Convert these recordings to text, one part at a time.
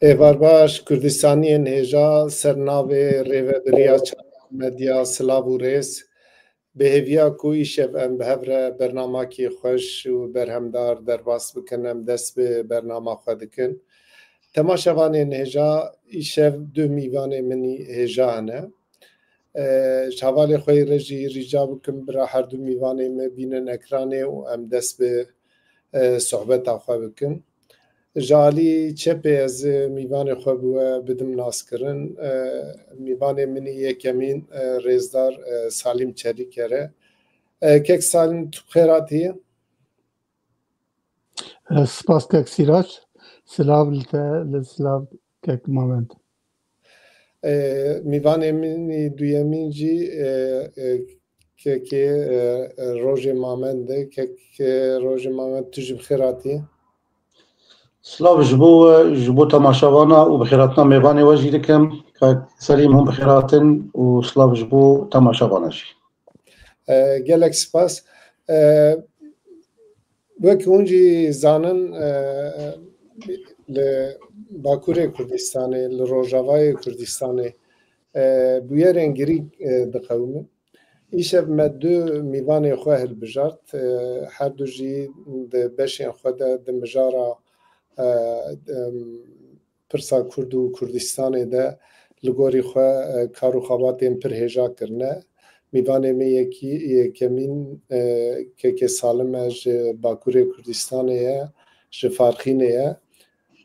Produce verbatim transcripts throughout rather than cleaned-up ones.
Êvar baş, Kurdistaniyên hêja, ser navê Rêvebiriya Çavan Medya, silav û rêz. Bi hêviya ku îşev em bi hev re bernamakî xweş û berhemdar derbas bikin, em dest bi bernama xwe dikin. Temaşevanên hêja, îşev du mîvanê min î hêja hene. E, ji hevalê xwe yî re jî rîca bikim, bira her du mîvanê me bînin ekranê û em dest bi, e, sohbeta xwe bikin. Ji alî çepê ez, e, mîvanê xwe bi we bidim naskirin. E, mîvanê min î yekemîn, e, rêzdar, e, Salîm Çelîker e. E, kek Salîm, tu bi xêr hatî. E, spas kek Sîrac. Silav li te, li silav kek Mamend. E, mîvanê min î duyemîn jî, e, e, kekê, e, e, Rojê Mamend e. Kek, e, Rojê Mamend, tu jî bi xêr hatî. Silav ji bo we, ji bo temaşevana û bi xêrhatina mêvanê we jî dikim. Kak Selîm, hûn bi xêr hatin û silav ji bo temaşevana jî. E, gelek spas. E, wek hûn jî zanin, e, li Bakurê Kurdistanê, li Rojavayê Kurdistanê, e, bûyerên girîng, e, diqewimin. Îşev me du mîvanê xwe hilbijart. E, her du jî di beşên xwe de di mijara, e, em, pirsa Kurd û Kurdistanê de li gorî xwe, e, kar û xebatên pir hêja kirine. Mîvanê me yekî, yekemîn, e, kekê Salim e, ji Bakurê Kurdistanê ye, ji Farxînê ye.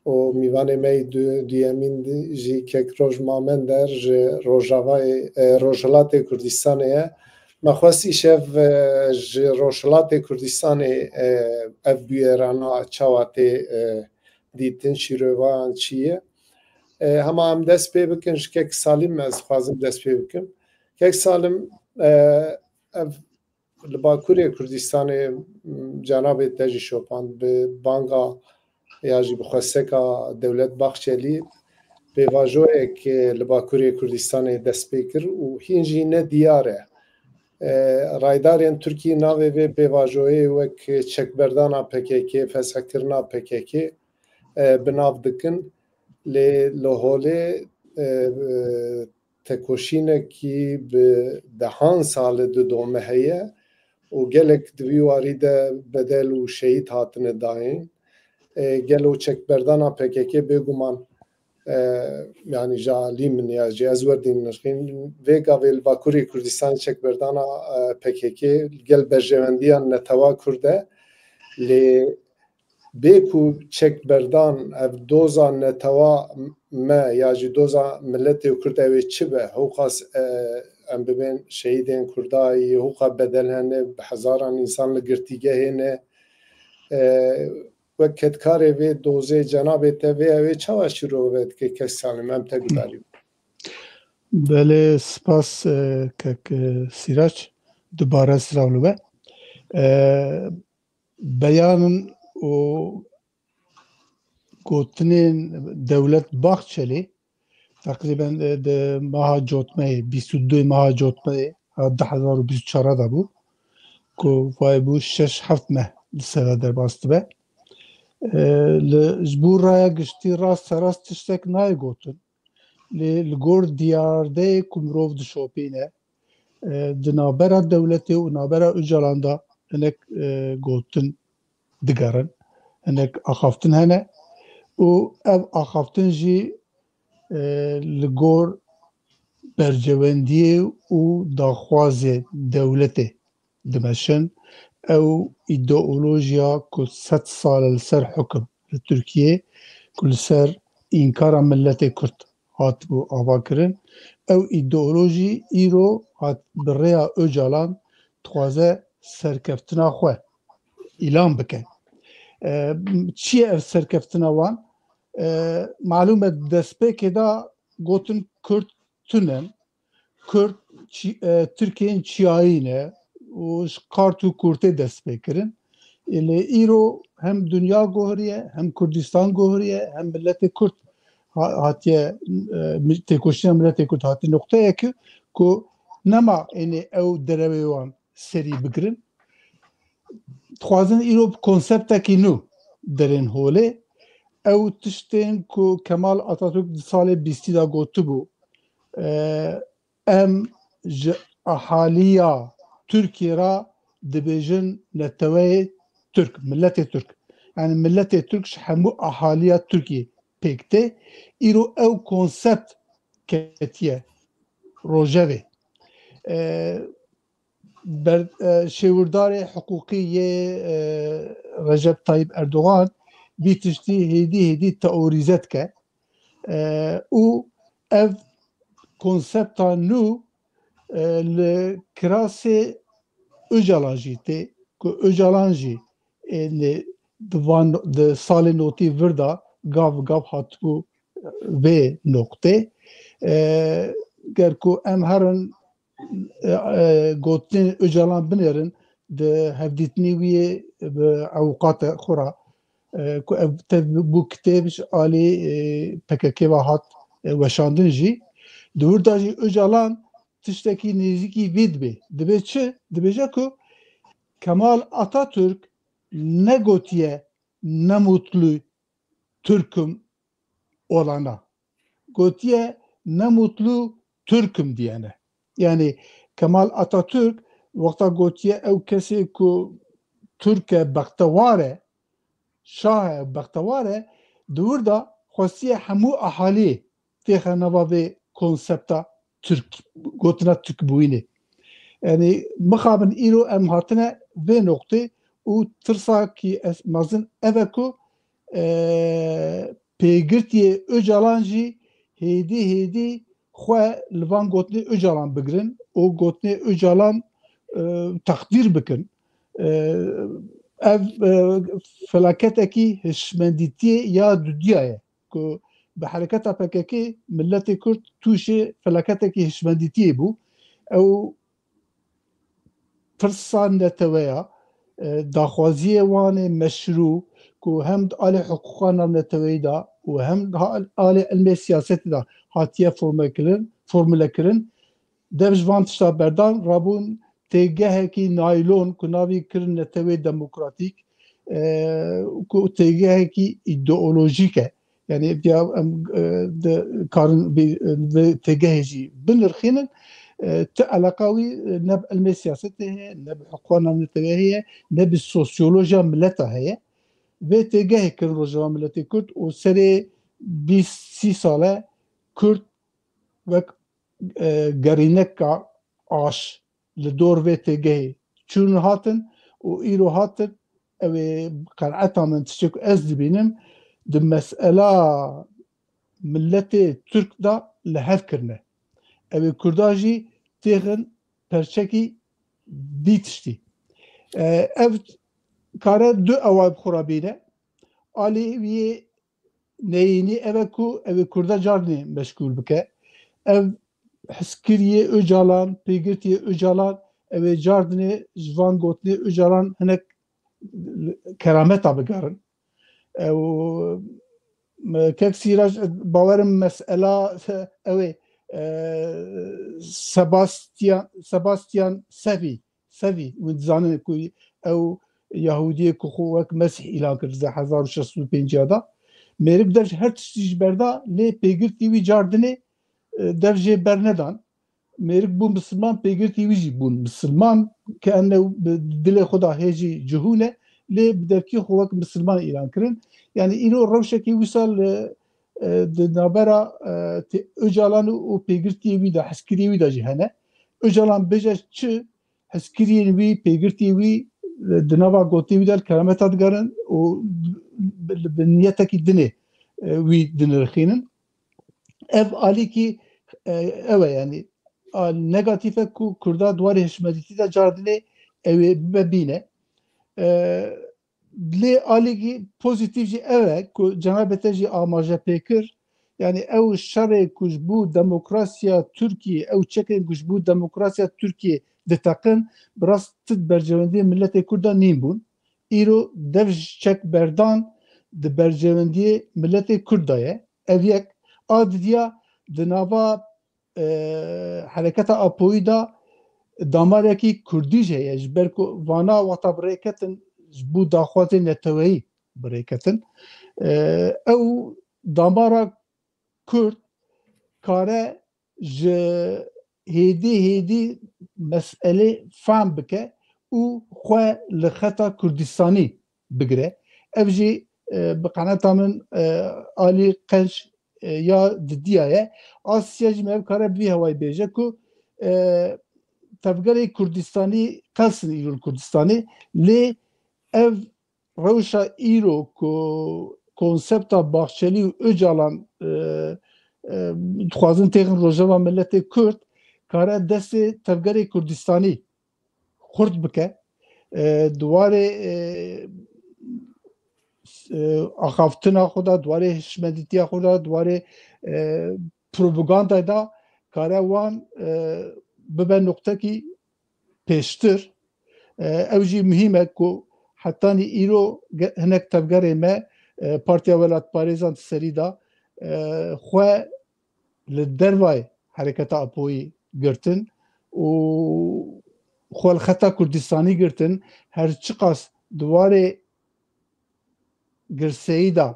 Û mîvanê me yê du-, duyemîn di-, jî kek Roj Mamender ji Rojavayê, e, Rojhilatê Kurdistanê ye. Me xwest îşev, e, ji Rojhilatê Kurdistanê, e, ev bûyerana çawa tê, e, dîtin, şîrovan çi ye. E, hema em dest pê bikin, ji kek Salim ez dixwazim dest pê bikim. Kek Salim, e, ev li Bakurê Kurdistanê, m, cenabê te jî şopand bi banga ya jî bi xwesteka Dewlet Bahçelî pêvajoyek, e, li Bakurê Kurdistanê dest pê kir û hîn jî ne diyar e. E, raydarên Tirkî navê vê pêvajoyê wek çekberdana P K K, feshekirina P K K, e, bi nav dikin. Lê li holê, e, e, tekoşînekî bi dehan sal e didome heye û gelek di vî warî de bedel û şehîd hatine dayîn. E, gelo çekberdana P K K bêguman, e, yanî ji alî min ya jî ez werdî nirxîn, vê gavê li Bakurê Kurdistanê çekberdana, e, P K K li gel berjewendiya netewa Kurd e, lê bê ku çekberdan ev doza netewa me ya jî doza miletê Kurd ew ê çi be, hewqas, e, em bibên şehîdên Kurdayî, hewqa bedel hene, bi hezaran însan li girtîgehê ne. E, wek kedkarê vê dozê cenabê te vê ew ê çawa şîrove dike, kek Salim, em te gudarî. Belê, spas, e, kek, e, Sîrac, dubare silav li we. E, beyanin û gotinên Dewlet Bahçelî teqrîben, e, di meha Cotmeyê, bîst û du meha Cotmeyê, ha, du hezar û bîst û çar de bû, ku vay bû şeş heft meh li ser derbas dibe. E, li, ji bo raya giştî rasterast tiştek nayê gotin. Lê li gor diyardeyê ku mirov dişopîne, e, di navbera dewletê û navbera Ocalan de hinek, e, gotin digerin, hinek axaftin hene û ev axaftin jî, e, li gor bercewendiyê û daxwazê dewletê dimeşin. Ew îdeolojiya ku sed sal e li ser hukim li Tirkiyê, ku li ser înkara miletê Kurd hatibû avakirin, ew îdeolojî îro hat bi rêya Ocalan dixwaze serkeftina xwe îlan bike. E, çi ye ev serkeftina wan? E, malûm e, destpêkê de gotin Kurd tune, Kurd çi-, e, Tirkiyên çiyayî ne û ji qart û kurtê dest pê kirin. E, lê îro hem dinya gohiriye, hem Kurdistan gohiriye, hem miletê Kurd ha-, hatiye, e, mi-, têkoşîna miletê Kurd hatiye noqteyekê ku nema ênê ew derewê wan serî bigirin. Dixwazin îro bi konseptekî nû derên holê. ew tiştên ku Kemal Atatürk di salê bîstî de gotibû, e, em ji ahaliya Tirkiyê re dibêjin neteweyê Tirk, miletê Tirk. Yani miletê Tirk ji hemû ahaliya Tirkiyê pêk tê. Îro ew konsept ketiye rojevê. E, ber, e, şêwirdarê hiqûqî yê, e, Recep Tayyip Erdogan vî tiştî hêdî hêdî teorîze dike. E, û ev konsepta nû, e, li kirasê Ocalan jî tê, ku Ocalan jî, e, li, di van, di salê notî vir de gav gav hatibû vê noqtê. E, ger ku em herin, e, e, gotinên Ocalan binêrin, di hevdîtinê wî yê bi ewqata xwe re, e, ku ev tev bû kitêb ji alî, e, P K K ve hat, e, weşandin jî. Di wir de jî Ocalan tiştekî nêzîkî vê dibê. Dibê çi? Dibêje ku Kemal Atatürk negotiye "Ne mutlu Türk'üm olana". Gotiye "Ne mutlu Türk'üm" diyene. Yani Kemal Atatürk wexta gotiye ew kesê ku Tirk e, bextewar e, şah e, bextewar e, di wir de xwestiye hemû ahalî têxe nava vê konsepta Tirk, gotina Tirkbûyînê. Yani mixabin îro em hatine vê noqtê û tirsakî ez, mezin ev e ku, e, pêgirtiyê Ocalan jî hêdî hêdî xwe li van gotinê Ocalan bigirin û gotinê Ocalan, e, teqdîr bikin. E, ev, e, felaketekî hişmendîtiyê ya dudiya ye ku bi hereketa P K K miletê Kurd tûşê felaketekî hişmendîtiyê bû. Ew pirsa neteweya, e, daxwaziyê wan ê meşrû ku hem di alê hiqûqa navneteweyî de û hem ha-, alê ilmê siyasetê de hatiye formekirin-, formule kirin, dev ji van tişta berdan, rabûn têgehekî naylon ku navî kirin netewê demokratîk, e, ku têgehekî îdeolojîk e. Yani ya em, e, de karin vê, vê têgehê jî binirxînin, e, ti eleqa wî, e, ne bi ilmê siyasetê heye, ne bi hiqûqa navneteweyê heye, ne bi sosyolojiya mileta heye. Vê têgehê kirin Rojava Miletê Kurd û serê bîst sî sal e Kurd wek, e, gerîneka aş li dor vê têgehê çûn hatin û îro hatin, ew ê bi qenaeta min tiştê ku ez dibînim, di mesela miletê Tirk de li hev kirine. Ew ê Kurda jî têxin perçekî vî tiştî. E, ev kare du ewa bi xwe re bîne. Alî wî yê neyînî ev e ku ew ê Kurda cardinê meşgûl bike. Ev hizkiriyê Ocalan, pêgirtiyê Ocalan, ew ê cardinê ji van gotinê Ocalan hinek kerameta bigerin. Ew, me, kek Sîrac, bawerim mesela ew ê, e, Sebastian, Sebastian Sevi, Sevî, hûn dizanin ku ew Yahûdiyê ku xwe wek Mesîh îlan kir di hezar û şeş sed û pêncî de. Mêrik dev ji her tiştî ji berda, lê pêgirtî wî cardinê, e, dev jê bernedan. Mêrik bû misilman, pêgirtî wî jî bûn misilman, ke enew bi dilê xwe de hê jî cihûn e, lê bi devkî xwe wek misilman îlan kirin. Yani îro rewşekî wisa li, e, di navbera, e, tê-, Ocalan û pêgirtiyê wî de, hezkiriyê wî de jî hene. Ocalan bêje çi, hezkiriyên wî, pêgirtî wî, e, di nava gotê wî de li kerameta digerin û bi, bi niyetekî dinê, e, wî dinirxînin. Ev alîkî, e, ew e, yani, a, negatîf e ku Kurda di warê hişmedîtî de cardinê ew ê bibe bîne. E, Lê alîkî pozîtîf jî ev e ku cenabê te jî amaje pê kir, yani ew şerê ku ji bo demokrasiya Tirkiyê, ew çekên ku ji bo demokrasiya Tirkiyê diteqin, bi rast ti di berjewendiyê miletê Kurd de nîn bûn. Îro dev ji çek berdan di berjewendiyê miletê Kurd de ye. Ev yek. A didiya, di nava e, hereketa Apoyî de damarekî Kurdî jî heye, ji ber ku vana wexta bi rê ketin, ji bo daxwazê neteweyî bi rê ketin. E, ew damara Kurd kare ji hêdî hêdî meselê fehm bike û xwe li xeta Kurdistanî bigire. Ev jî, e, bi qeneta min, e, alî qenc, e, ya didiya ye. Asya jî me ev kare bi vî hewayî bêje ku, e, tevgerê Kurdistanî qels in îro li Kurdistanê, lê ev rewşa îro ku konsepta Baxçelî û Ocalan, e, e, dixwazin têxin rojeva miletê Kurd, kare destê tevgerê Kurdistanî xurt bike. E, di warê, e, e, axaftina xwe de, di warê hişmendîtiya xwe de, di warê, e, propagandayê de kare wan, e, bibe nuqtekî pêştir. E, ew jî muhîm e ku hetanî îro ge-, hinek tevgerê me, e, Partiya Welatparêzan di serî de, e, xwe li dervayê hereketa Apoyî girtin û xwe li xeta Kurdistanî girtin, her çiqas di warê girseyî de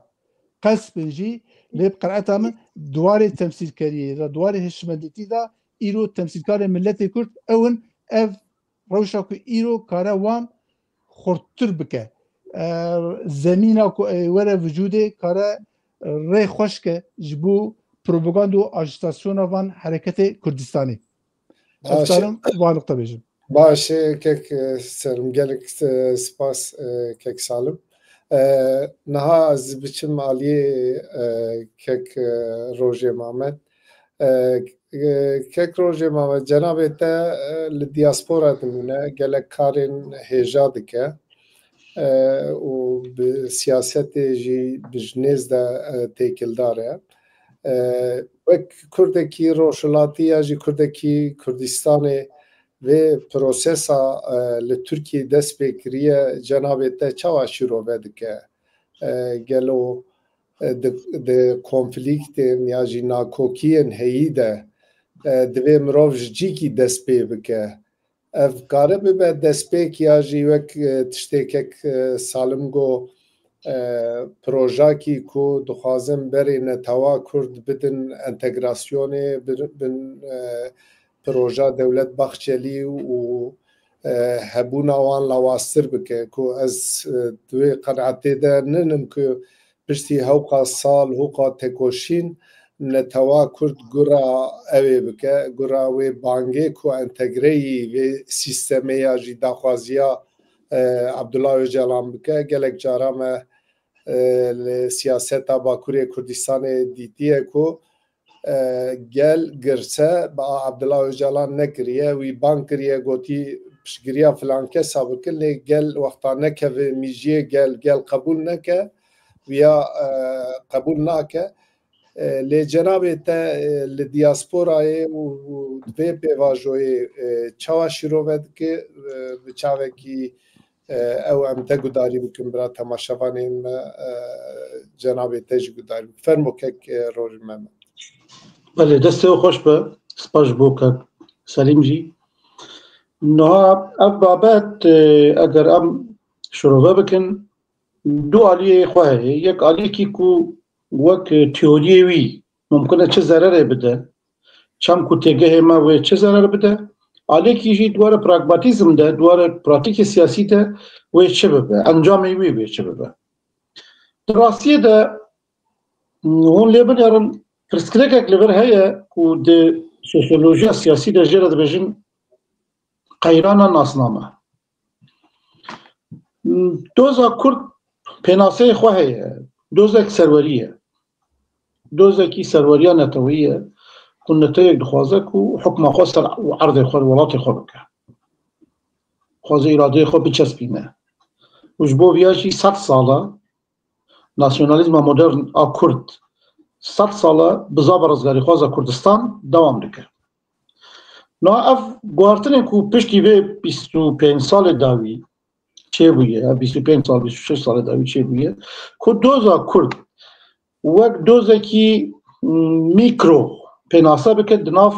qels bin jî, lê bi qenaeta min di warê temsîlkeriyê de, di warê hişmendîtî de îro temsîlkarê miletê Kurd ew in, ev rewşa ku îro kare wan xurttir bike. E, zemîna ku ê were vücudê kare rê xweş ke ji bo propaganda û ajîtasyona van hereketê Kurdistanê. Ez Baş. karim van nokta bêjim. Baş, e, kek, e, Selim, gelek, e, spas, e, kek Salim. E, niha ez biçim aliyê, e, kek, e, Rojê Mamed. E, e, kek Rojê Mamed, cenabê te, e, li diaspora dimîne, gelek karên hêja dike, e, û bi siyasetê jî bi ji nêz de, e, têkildar e. E, wek Kurdekî Rojhilatî ya jî Kurdekî Kurdistanê, vê prosesa, e, li Tirkiyê dest pê kiriye, cenabê te çawa şîrove dike? E, gelo, e, di, di konflîktên ya jî nakokiyên heyî de, e, divê mirov ji cîkî dest pê bike? Ev kare bibe destpêk ya jî wek, e, tiştê kek, e, Salim got, e, projakî ku dixwazin berê netewa Kurd bidin entegrasyonê, bin, bin, e, proja Dewlet Bahçelî û, e, hebûna wan lawaztir bike, ku ez, e, di wê qenaetê de ninim ku piştî hewqa sal, hewqa tekoşîn, netewa Kurd gura ewê bike, gura wê bangê ku entegreyî vê sîstemê ya jî daxwaziya, e, Abdullah Ocalan bike. Gelek cara me, e, li siyaseta Bakurê Kurdistanê dîtiye ku, e, gel girse bi Abdullah Ocalan nekiriye, wî bang kiriye, gotî piştgiriya filan kesa bikin, lê gel wexta nekeve mîjiyê gel, gel qebûl neke, wiya, e, qebûl nake. E, lê cenabê te, e, li diasporayê û, û vê pêvajoyê, e, çawa şîrove dike, e, bi çavekî, e, ew em te gudarî bikin, bira temaşevanên me, e, cenabê te jî gudarî bikin. Fermo kek, e, Rojî Mehmet. Belê, destê we xweş be. Spas ji bo kek Selîm jî. Niha ev babet, e, eger em şirove bikin, du aliyê xwe heye. Yek aliyekî ku wek, e, teoriyê wî mumkin e çi zererê bide, çem ku têgehê me wê çi zerer bide, aliyekî jî di were pragmatîzm de, di were pratîkê siyasî de wê çi bibe, encamê wî wê çi bibe. Di rastiyê de, hûn lê binêrin, pirsgirêkek li vir heye ku di sosyolojiya siyasî de jê re dibêjin qeyrana nasname. Doza Kurd pênaseyê xwe heye. Dozek serwerî ye. Dozekî serweriya neteweyî ye ku neteweyek dixwaze ku hukma xwe ser û erdê xwe, welatê xwe bike. Dixwaze îradeyê xwe biçespîne. Û ji bo viya jî sed sal e nasyonalîzma modern a Kurd sed sal e bizava rizgarîxwaza Kurdistan dewam dike. Niha ev guhartinên ku piştî vê bîst û pênc salê dawî çêbûye, ev bîst û pênc sal, bîst û şeş salê dawî çêbûye, ku doza Kurd wek dozekî, mm, mîkro pênase bike, di nav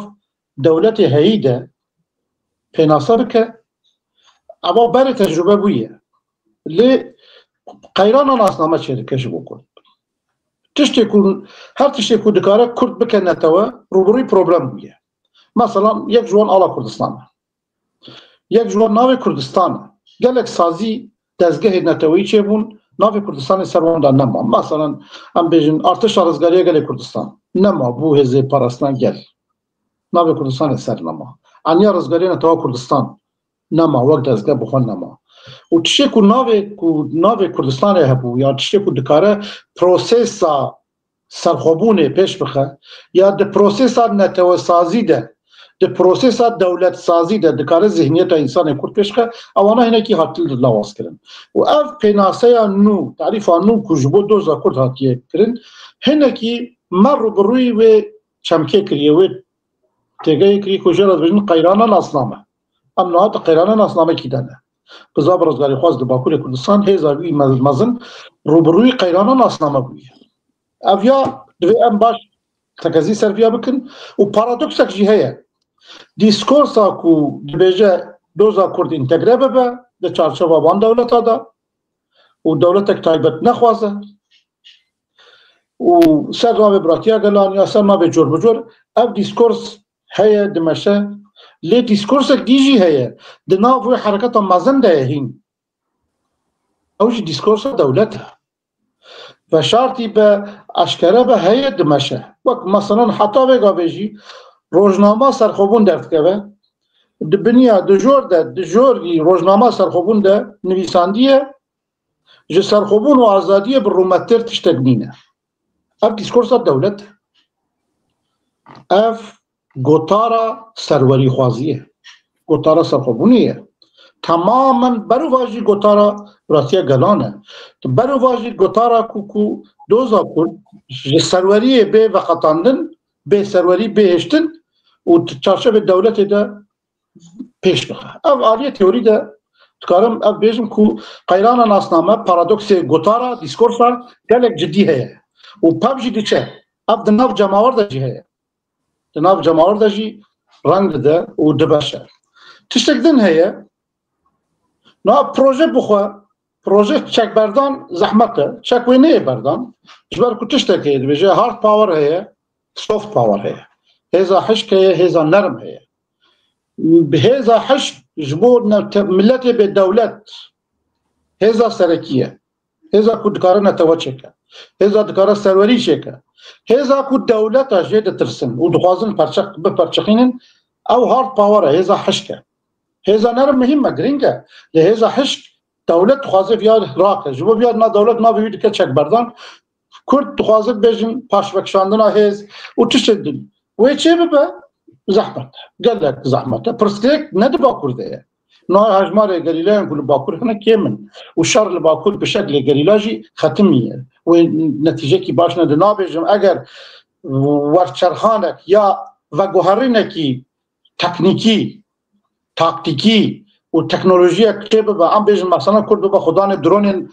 dewletê heyî de pênase bike, eva berê tecrube bûye. Lê qeyrana nasname çêdike ji bo Kurd. Tiştê ku, her tiştê ku dikare Kurd bike netewe, rûbirûyî problem bûye. Mesela yek ji wan ala Kurdistan e. Yek ji wan navê Kurdistan e. Gelek sazî dezgehê neteweyî çêbûn, navê Kurdistanê ser wan de nema. Mesela em bêjin Artêşa Rizgariya Gelê Kurdistan nema, bû Hêzê Parastina Gel. Navê Kurdistanê ser nema. Eniya Rizgariya Netewa Kurdistan nema, wek dezgeh bi xwe nema. Û tiştê ku navê, ku navê Kurdistanê hebû, ya tiştê ku dikare prosesa serxwebûnê pêş bixe, ya di prosesa netewesazî de, di prosesa dewletsazî de dikare zihniyeta însanê Kurd pêş bixe, ewana hinekî hatin lawazkirin. Û ev pênaseya nû, tarîfa nû ku ji bo doza Kurd hatiye kirin, hinekî me rûbirûyî wê çemkê kiriye, wê têgehê kiriye ku jê re dibêjin qeyrana nasname. Em niha di qeyrana nasnamekî de ne. Qizaba rizgarîxwaz di Bakurê Kurdistan, hêza wî me-, mezin rûbirûyî qeyrana nasname bûye. Ev ya divê em baş tekezî ser viya bikin û paradoksek jî heye. Dîskorsa ku dibêje doza Kurd întegre bibe di çarçeva van dewleta de û dewletek taybet nexwaze û ser navê biratiya gelan ya ser navê cor bi cor, ev dîskors heye, dimeşe. Lê dîskorsek dî jî heye, di nav wê hereketa mezin de ye hîn. Ew jî dîskorsa dewlet e. Veşartî be, eşkere be, heye, dimeşe. Wek meselan heta vê gavê jî rojnama serxwebûn derdikeve. Di biniya, di jor de, di jorî rojnama serxwebûn de nivîsandiye, ji serxwebûn û azadiyê bi rûmettir tiştek nîne. Ev dîskorsa dewlet e. Ev gotara serwerîxwaziyê, gotara serxwebûnê ye. Temamen berûva jî gotara biratiya gelan e. Berûva jî gotara ku, ku doza Kurd ji serweriyê bê veqetandin, bê serwerî bê hiştin û di çarçevê dewletê de pêş bixe. Ev aliyê teorî de dikarim ev bêjim ku qeyrana nasname, paradoksê gotara, dîskorsa gelek cidî heye. Û pev jî diçe. Ev di nav cemawir de jî heye. Di nav cemawir de jî reng dide û dibeşe. Tiştek din heye, niha proje bixwe, proje çekberdan zehmet e. Çek wê neyê berdan. Ji ber ku tiştek heye, dibêje hard power heye, soft power heye. Hêza hişk heye, hêza nerm heye. Bi hêza hişk ji bo ne-, te-, miletê bê dewlet, hêza serekî ye. Hêza ku dikare netewe çêke. Hêza dikare serwerî çêke. Hêza ku dewleta jê ditirsin û dixwazin perçe-, biperçixînin, ew hard power e, hêza hişk e. Hêza nerm muhîm e, girîng e. Lê hêza hişk, dewlet dixwaze viya rake. Ji bo viya na dewlet navê wî dike çekberdan. Kurd dixwaze bibêjin paşvekişandina hêz û tiştê din. Wê çê bibe, zehmet e. Gelek zehmet e. Pirsgirêk ne di Bakur de ye. Niha hejmarê gerîlayan ku li Bakur hene kêm in. Û şer li Bakur bi şeklê gerîla jî xetimiye. Wê netîcekî baş nede. Nabêjim eger werçerxanek ya veguherînekî teknîkî, taktîkî û teknolojiyek çê bibe, em bêjin mesela Kurd bibe xudanê dronên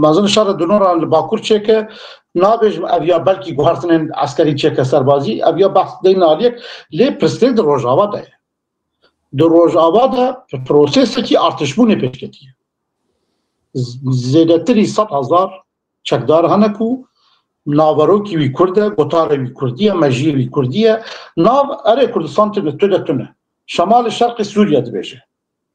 mezin şerê dronan li Bakur çêke, nabêjim ev ya belkî guhertinên eskerî çêke serbazî, ev ya behs deyne aliyek, lê pirsgirêk di Rojava de ye. Di Rojava de prosesekî artişbûnê pêş ketiye. Z-, zêdetirî sed hezar çekdar hene ku naverokî wî Kurd e, gotarê wî Kurdî ye, mejiyê wî Kurdî ye. Nav erê Kurdistan tune, tu de tune. Şemalê şerqê Sûriye dibêje.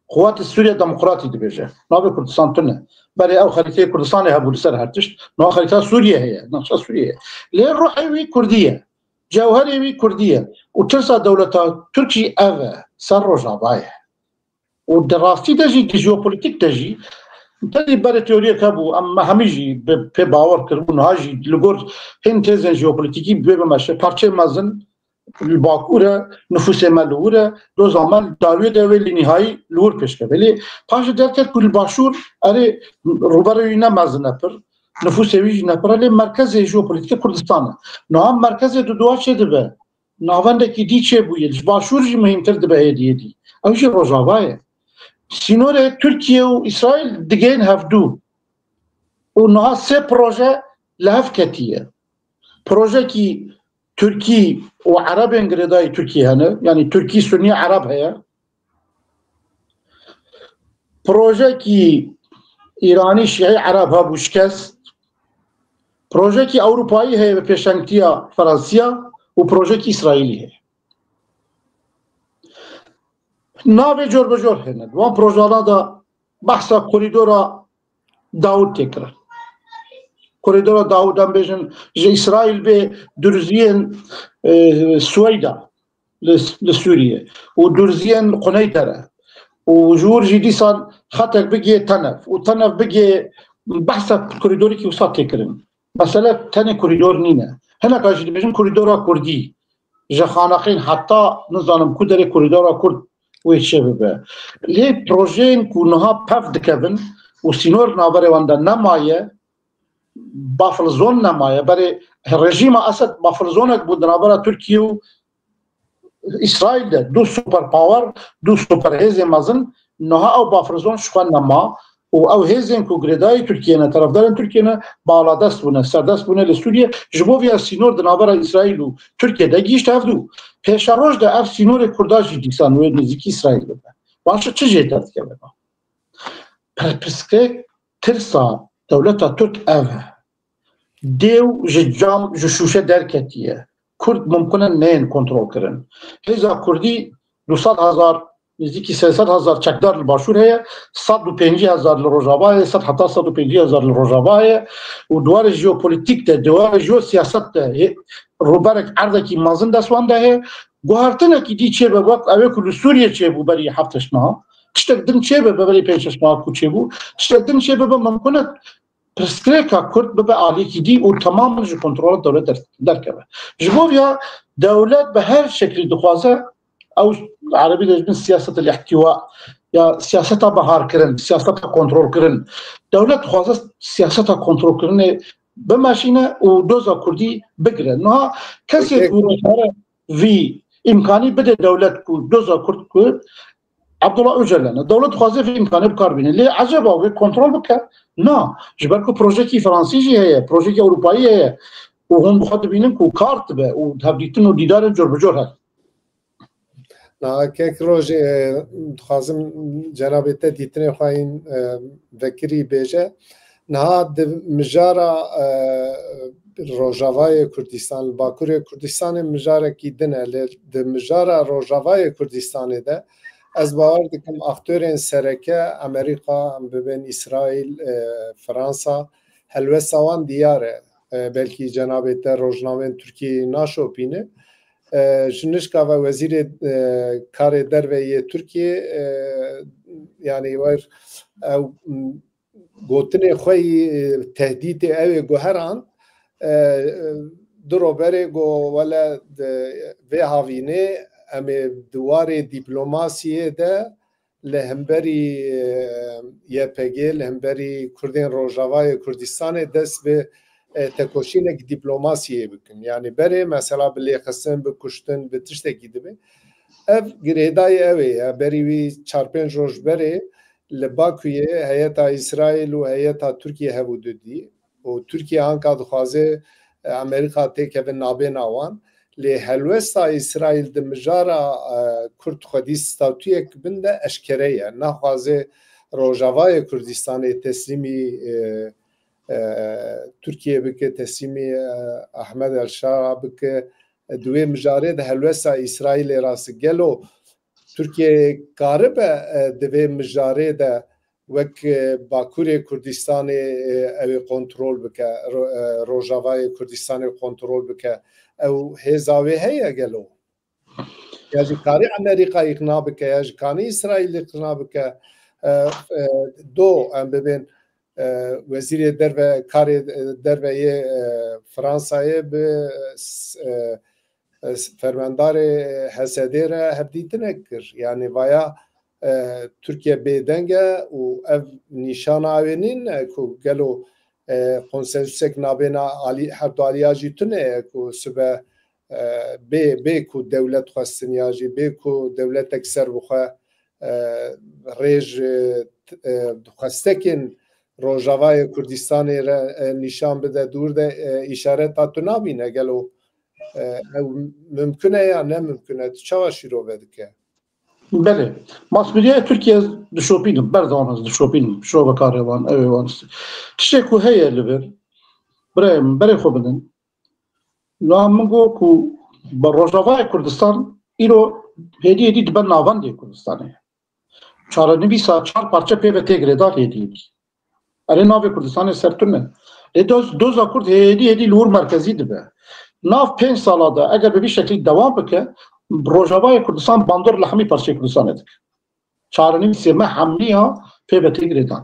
Quwatê Sûriye Demokratî dibêje. Navê Kurdistan tune. Berê ew xerîteyê Kurdistanê hebû li ser her tişt. Niha xerîta Sûriye heye. Nexşa Sûriye ye. Lê ruhê wî Kurdî ye. Cewherê wî Kurdî ye. Û tirsa dewleta Tirk jî ev e. Ser Rojava ye. Û di rastî de jî, di jeopolîtîk de jî, tenê berê teoriyek hebû, em me hemî jî bi pê bawer kiribû, niha jî li gor hin têzên jeopolîtîkî bê bimeşe, parçeyê mezin li Bakur e, nifûsê me li wir e, doza me li dawiyê de wê li nihayî li wir pêş keve. Lê paşê derket ku li Başûr erê rûberê wî ne mezin e pir, nifûsê wî jî ne pir e, lê merkezê jeopolîtîkê Kurdistan e. Niha merkezê duduwa çê dibe. Navendekî dî çêbûye, ji Başûr jî muhîmtir dibe hêdî hêdî. Ew jî Rojava ye. Sînorê Tirkiye û Îsraîl digihên hevdû. Û niha sê proje li hev ketiye. Projekî Tirkî û Erebên girêdayî Tirkiyê hene, yanî Tirkî Sunî Ereb heye. Projekî Îranî Şîî Ereb hebû, şikest. Projekî Ewropayî heye bi pêşengtiya Fransiya û projekî Îsraîlî heye. Navê cor bi cor hene. Di wan projana de behsa korîdora Dawud tê kirin. Korîdora Dawud, em bêjin, ji Îsraîl bê durziyên, e, Suweyda li, li Sûriyê û durziyên Quneydere û ji wir jî dîsan xetek bigê Tenef û Tenef bigê, behsa korîdorikî wisa tê kirin. Mesele tenê korîdor nîne. Hineka jî dibêjin korîdora Kurdî. Ji Xaneqîn heta nizanim ku derê korîdora Kurd wê çêbibe. Lê projeyên ku niha pev dikevin û sînor naberê wan de nemaye, buffer zone nemaye. Berê rejîma Esed buffer zonek bû di navbera Tirkiye û Îsraîl de. Du superpower, du superhêzên mezin, niha ew buffer zone ji xwe nema û ew hêzên ku girêdayî Tirkiye ne, terefdarên Tirkiye ne, baladest bûne, serdest bûne li Sûriye. Ji bo vê ya sînor di navbera Îsraîl û Tirkiye de gihîşt hevdû. Pêşeroj de ev sînorê Kurda jî dîsan wê nêzîkî Îsraîl bibe. Wan çi, çi jê derdikeve? Pirsgirêk, tirsa dewleta Tirk ev e. Dêw ji cam, ji şûşe derketiye. Kurd mumkin e neyên kontrol kirin. Hêza Kurdî du sed hezar, nêzîkî sê sed hezar çekdar li Başûr heye, sed û pêncî hezar li Rojava heye, sed heta sed û pêncî hezar li Rojava heye û di warê jeopolitîk de, di warê jeosiyaset de hê-, rûberek erdekî mezin dest wan de heye. Guhertinekî dî çêbe wek ew ê ku li Sûriyê çêbû berî heft heşt meha, tiştek din çêbe berî pênc şeş meha ku çêbû, tiştek din çêbe, be mimkun e pirsgirêka Kurd bibe aliyekî dî û temamen ji kontrola dewlet der-, derkeve. Ji bo vêya dewlet bi her şeklî dixwaze, ew erebî dibêjin siyaset el-ihtiwa, ya siyaseta biharkirin, siyaseta kontrolkirin. Dewlet dixwaze siyaseta kontrolkirinê bimeşîne û doza Kurdî bigire. Niha kesê Peki. ku dikare vî îmkanî bide dewlet ku doza Kurd ku Abdullah Öcalan e. Dewlet dixwaze vî îmkanê bi kar bîne. Lê eceba wê kontrol bike? Na. Ji ber ku projekî Fransî jî heye, projekî Ewropayî heye û hûn bi xwe dibînin ku kar dibe û hevdîtin û dîdarên cor bi cor hene. Na, kek Rojê, e, dixwazim cenabê te dîtinê xwe yên, e, vekirî bêje. Niha di mijara, e, Rojavayê Kurdistan, li Bakurê Kurdistanê mijarekî din e, lê di mijara Rojavayê Kurdistanê de ez bawer dikim aktorên sereke Amerîka, em bibên Îsraîl, e, Fransa, helwesta wan diyar e. E, belkî cenabê te rojnameyên Tirkiyeyê naşopîne. E, ji nişka ve wezîrê, e, karê derve yê Tirkiyê, e, yanî wer ew, m, gotinê xwe yî, e, tehdîtê ew ê guheran, e, e, du ro berê got, wele di vê havînê em ê di warê dîplomasiyê de li hemberî, e, Y P G, li hemberî Kurdên Rojavayê Kurdistanê dest bi, e, tekoşînek dîplomasiyê bikin. Yanî berê mesela bi lêxistin, bi kuştin, bi tiştekî dibe. Ev girêdayî ew ê ye. Berî wî çar pênc roj berê li Bakuyê heyeta Îsraîl û heyeta Tirkiye hev û du dî. Û Tirkiye anka dixwaze, e, Amerîka têkeve nabêna wan. Lê helwesta Îsraîl di mijara, e, Kurd xwedî statuyek bin de eşkere ye. Naxwaze Rojavayê Kurdistanê teslîmî, e, e, Tirkiye bike, teslîmî, e, Ahmed El Şara bike. Di wê mijarê de helwesta Îsraîlê rast e. Gelo Tirkiye karibe, e, di vê mijarê de wek, e, Bakurê Kurdistanê, e, ew ê kontrol bike, ro-, e, Rojavayê Kurdistanê kontrol bike? Ew hêza wê heye gelo? Ya jî karî Amerîka îqna bike, ya jî kanî Îsraîl îqna bike? E, e, do, em bibên, e, wezîrê derve, karê, e, derve yê, e, Fransayê bi, e, s-, e, e, s-, fermandarê H S D re hevdîtinek kir. Yanî vaya, e, Tirkiye bêdeng e û ev nîşana wê nîne ku gelo, e, konsensusek nabêna alî, her du aliya jî tune ye ku sibe, e, bê, bê ku dewlet xwestin ya jî bê ku dewletek ser bixwe, e, rêj, e, t-, e, xwestekên Rojavayê Kurdistanê re, e, nîşan bide, dûr de, e, îşareta tu nabîne. Gelo, e, ew mimkun e ya ne mimkun e? Tu çawa şîrove dike? Belê. Masmedyaya Tirkiye dişopînim, berdewam ez dişopînim. Şirove karê wan, ew ê wan. Tiştê ku heye li vir, Birê, berê xwe bidin. La min got ku bi Rojavayê Kurdistan îro hêdî hêdî dibe navendê Kurdistanê. Çarenivîsa çar parçe pê ve tê girêdan hêdî hêdî. Erê navê Kurdistanê ser tune. Lê doz, doza Kurd hêdî hêdî li wir merkezî dibe. Nav pênc sala de eger bi vî şeklî dewam bike, Rojavayê Kurdistan bandor li hemî parçeyê Kurdistanê dike. Çarenivîsê me hemî ya pê ve tê girêdan.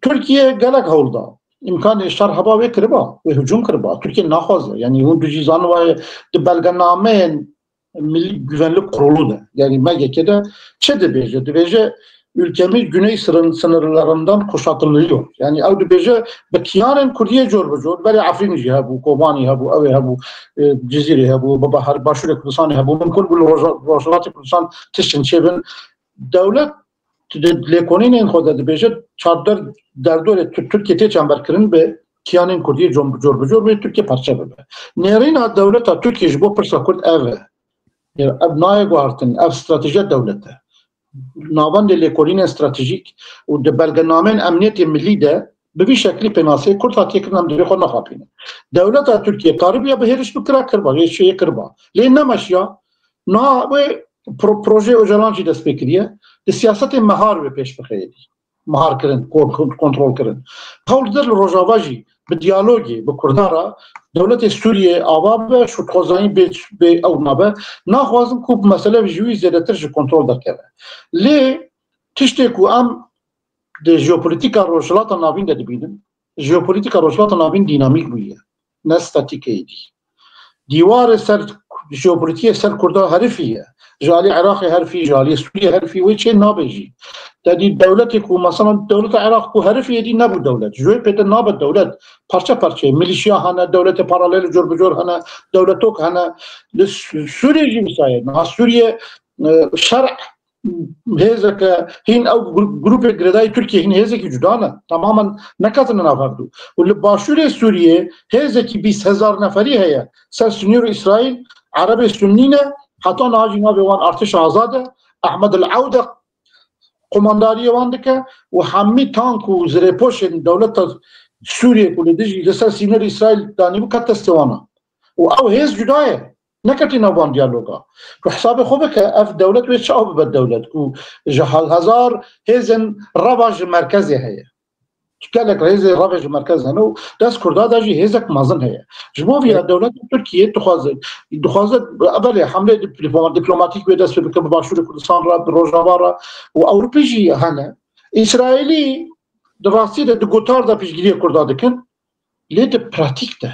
Tirkiye gelek hewl da. Îmkanê şer heba wê kiriba, wê hicûm kiriba. Tirkiye naxwaze. Yanî hûn tu jî zaniwaye di belgenameyên Milli Güvenlik Kurulu de, yani M G K de çi dibêje? Dibêje ülkemiz güney sınır-, sınırlarından kuşatılıyor. Yani ew dibêje bi kiyanên Kurdiyê cor bi cor, berê Efrînî jî hebû, Kobanî hebû, ew ê hebû, e, Cizîrê hebû, bi bahar Başûrê Kurdistanê hebû, mimkun bû li Roja-, Rojhilatê Kurdistan tiştin çêbin. Dewlet di lêkolînên xwe de dibêje çarder derdorê Tir-, Tirkiye tê çemberkirin bi kiyanên Kurdiyê cor bi cor, cor bi cor wê Tirkiye parçe bibe. Nêrîna dewleta Tirkiye ji bo pirsa Kurd ev e. Ev nayê guhartin, ev stratejiya dewlet e. Navendê lêkolînên stratejîk û di belgenameyên emniyetê millî de bi vî şeklî pênaseyê Kurd hatiye kirin, em divê xwe nexapînin. Dewleta Tirkiye karibiya bi hêriş bikira, kiriba, hêrişê yê kiriba. Lê nemeşiya, niha wê pro-, projeyê Ocalan jî dest pê kiriye, di siyasetê mehar wê pêş bixe êdî. Mehar kirin, kon-, kon-, kontrol kirin. Hewl dide li Rojava jî bi diyalogê, bi Kurdan re dewletê Sûriyê ava bibe, şûtxwezayî bê, bê ew nabe. Naxwazin ku mesele ji wî zêdetir ji kontrol derkeve. Lê tiştê ku em di jeopolitîka Rojhilata Navîn de dibînin, jeopolitîka Rojhilata Navîn dînamîk bûye, ne statîk e êdî. Dîwarê ser jeopolitîyê ser Kurda herifî ye. Ji alî Iraqê herifî, ji alî Sûriyê herifî, wê çê nabe jî. Te dî dewletê ku, mesela dewleta Iraq ku herifî êdî nebû dewlet. Ji wê pê de nabe dewlet. Parçe parçe ye. Milîşya hene, dewletê paralel cor bi cor hene, dewletok hene. Li Sû-, Sûriyê jî wisa ye. Niha Sûriye, e, şer hêzeke hîn ew gru-, grûpê girêdayî Tirkiye hîn hêzekî cuda ne. Tamamen neketine nav hevdû. Û li başûrê Sûriyê hêzekî bîst hezar neferî heye. Ser sinûr Îsraîl, Erebê Sunnî ne, heta niha jî navê wan Artêşa Azad e. Ehmed El Ewd e, qomandariyê wan dike û hemî tank û zirêpoşên dewleta Sûriyê ku li dijî li ser sînorê Îsraîl danîbû, ket destê wan e. Û ew hêz cuda ye. Neketî nav van diyaloga. Tu hesabê xwe bike, ev dewlet wê çawa bibe dewlet ku ji hal hezar hêzên reva ji merkezê heye. Gelek hêzên revê ji merkez hene û dest Kurda de jî hêzek mezin heye. Ji bo vî ya dewleta Tirkiye dixwaze, dixwaze, belê hemlê diploma-, diplomatîk wê dest pê bike bi Başûrê Kurdistan re, bi Rojava re û Ewropê jî hene. Îsraîlî di rastî de di gotar de piştgiriyê Kurda dikin, lê di pratîk de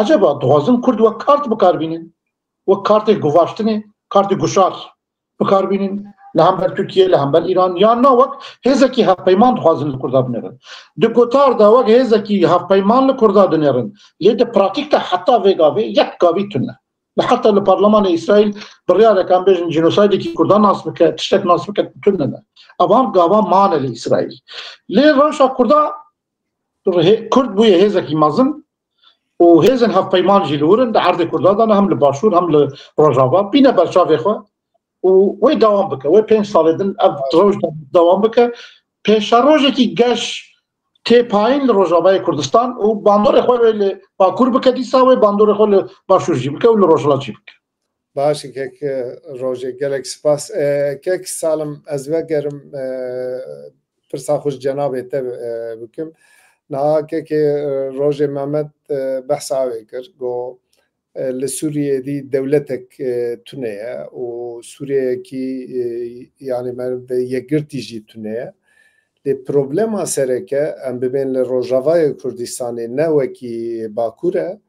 Eceba dixwazin Kurd wek kart bikar bînin, wek kartê guvaştinê, kartê guşar bikar bînin, li hember Tirkiye, li hember Îran, yan na wek hêzekî hevpeyman dixwazin li Kurda binêrin. Di gotar de wek hêzekî hevpeyman li Kurda dinêrin, lê di pratîk de heta vê gavê yek gavî tune. Li heta li parlemanê Îsraîl biryarek, em bêjin, cînosaydekî Kurdan nas bike, tiştek nas bike, tune ne. Evan gava mane li Îsraîl. Lê rewşa Kurda, hê-, Kurd bûye hêzekî mezin, û hêzên hevpeyman jî li wir in, di erdê Kurdan de ne, hem li Başûr hem li Rojava, bîne ber çavê xwe û wê dewam bike. Wê pênc salê din ev rewş de-, dewam bike. Pêşerojekî geş tê payîn li Rojavayê Kurdistan û bandorê xwe wê li Bakur bike, dîsa wê bandorê xwe li Başûr jî bike û li Rojhilat jî bike. Baş e kek, e, Rojê, gelek spas. E, kek Salim, ez vegerim, e, pirsa xwe ji cenabê te, e, bikim. Niha kekê, e, Rojê Mehmet, e, behsa wê kir. Got, e, li Sûriyê dî dewletek, e, tune ye û Sûriyeyekî, e, yanî meriv de yekgirtî jî tune ye. Lê problema sereke, em bibên li Rojavayê Kurdistanê, ne wekî Bakur e,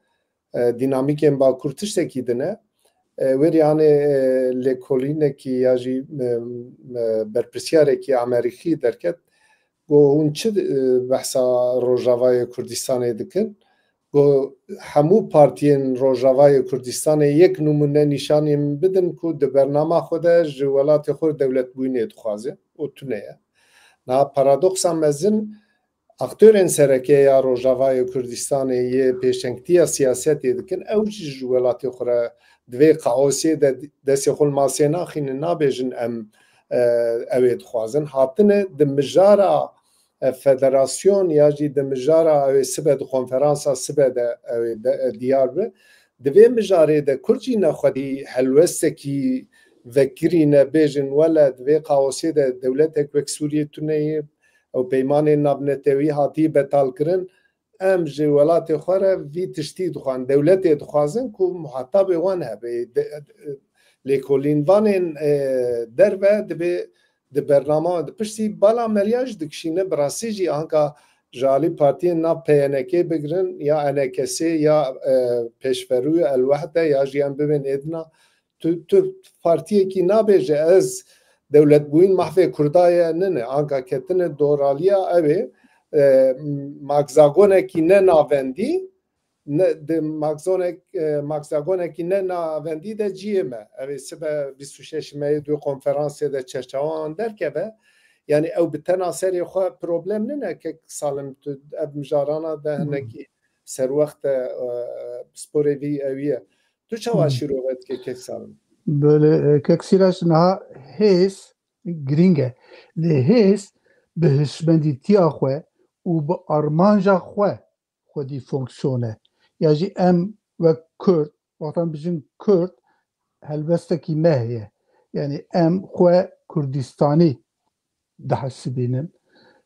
e, dînamîkên Bakur tiştekî din e. E, wê rêyanê, e, lêkolînekî ya jî, e, e, berpirsiyarekî Amerîkî derket, got, hûn çi, e, behsa Rojavayê Kurdistanê dikin? Got, hemû partiyên Rojavayê Kurdistanê yek nimûne nîşanî min bidin ku di bernama xwe de ji welatê xwe dewletbûyînê dixwaze û tune ye. Niha paradoksa mezin, aktorên sereke ya Rojavayê Kurdistanê yê pêşengtiya siyasetê dikin, ew jî ji welatê xwe re di vê kaosê de destê xwe li masê naxînin, nabêjin em, e, ew ê dixwazin. Hatine di mijara e, federasyon ya jî di mijara ew ê sibe di konferansa sibe de ew ê de, e, diyar bi. Di vê mijarê de Kurd jî nexwedî helwestekî vekirîne, bêjin wele di vê kaosê de dewletek wek Sûriyê tune ye, ew peymanên navnetewî hatî betalkirin. Em ji welatê xwe re vî tiştî dixwazin. Dewletê dixwazin ku muhatabê wan hebe. De, lêkolînvanên, e, derve dibê di bernama, di piştî bala meriya jî dikişîne. Bi rastî jî anka ji alî partiyên nav P Y N K bigirin ya E N K S ya, e, Pêşverû, El Wehde ya jî em bibên êdina. Tu, tu partiyekî nabêje ez dewletbûyîn mahvê Kurda ye, nine. Anka ketine doraliya ew ê, e, magzagonekî ne navendî, ne, di magzonek, e, magzagonekî ne navendî de ciyê me. Ev ê sibe bîst û şeş meyê dû konferansê de çerçewa wan derkeve. Yani ew bi tena serê xwe problem nine. Kek Salim, tu ev mijarana de hinekî serwext e, e, sporê vî ew ye. Tu çawa şîrove dike, kek Salim? Belê, e, kek Sîrac, niha hêz girîng e. Lê hêz bi hişmendîtiya xwe û bi armanca xwe xwedî fonksiyone. Ya jî em wek Kurd, wextan bijin Kurd, helwestekî me heye. Yani em xwe Kurdistanî dihesibînin.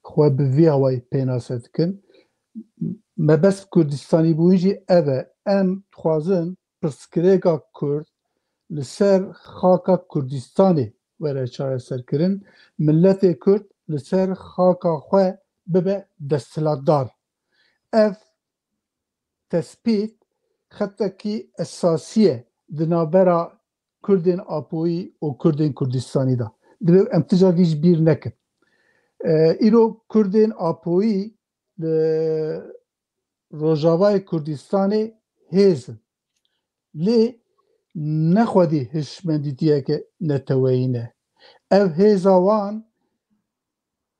Xwe bi vî awayî pênase dikin. Mebest Kurdistanî bûyîn jî ev e. Em dixwazin pirsgirêka Kurd li ser xaka Kurdistanê were çareserkirin. Miletê Kurd li ser xaka xwe bibe desthilatdar. Ev tespît xetekî esasî ye di navbera Kurdên Apoyî û Kurdên Kurdistanî de. Divê em ti carkî ji bîr nekin. E, îro Kurdên Apoyî li Rojavayê Kurdistanê hêz in. Lê ne xwedî hişmendîtiyeke neteweyî ne. Ev hêza wan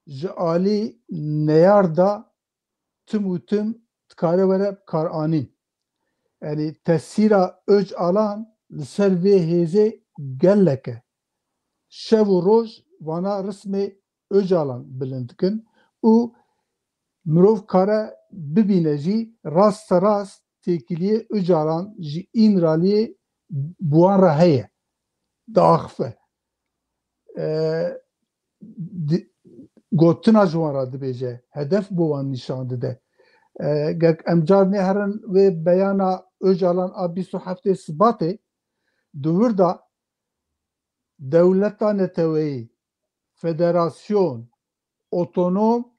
ji alî neyar de tim û tim dikare were karanîn. Yani tesîra Ocalan li ser vê hêzê gelek e. Şev û roj vana rismê Ocalan bilind dikin û mirov kare bibîne jî raste rast têkiliyê Ocalan ji Îmraliyê bi wan re heye, diaxife. E, di-, gotina ji wan re dibêje, hedef bo wan nîşan dide. E, gerek em car nêherin wê beyana Ocalan a bîst û heftê Sibatê, di wir de dewleta neteweyî, federasyon, otonom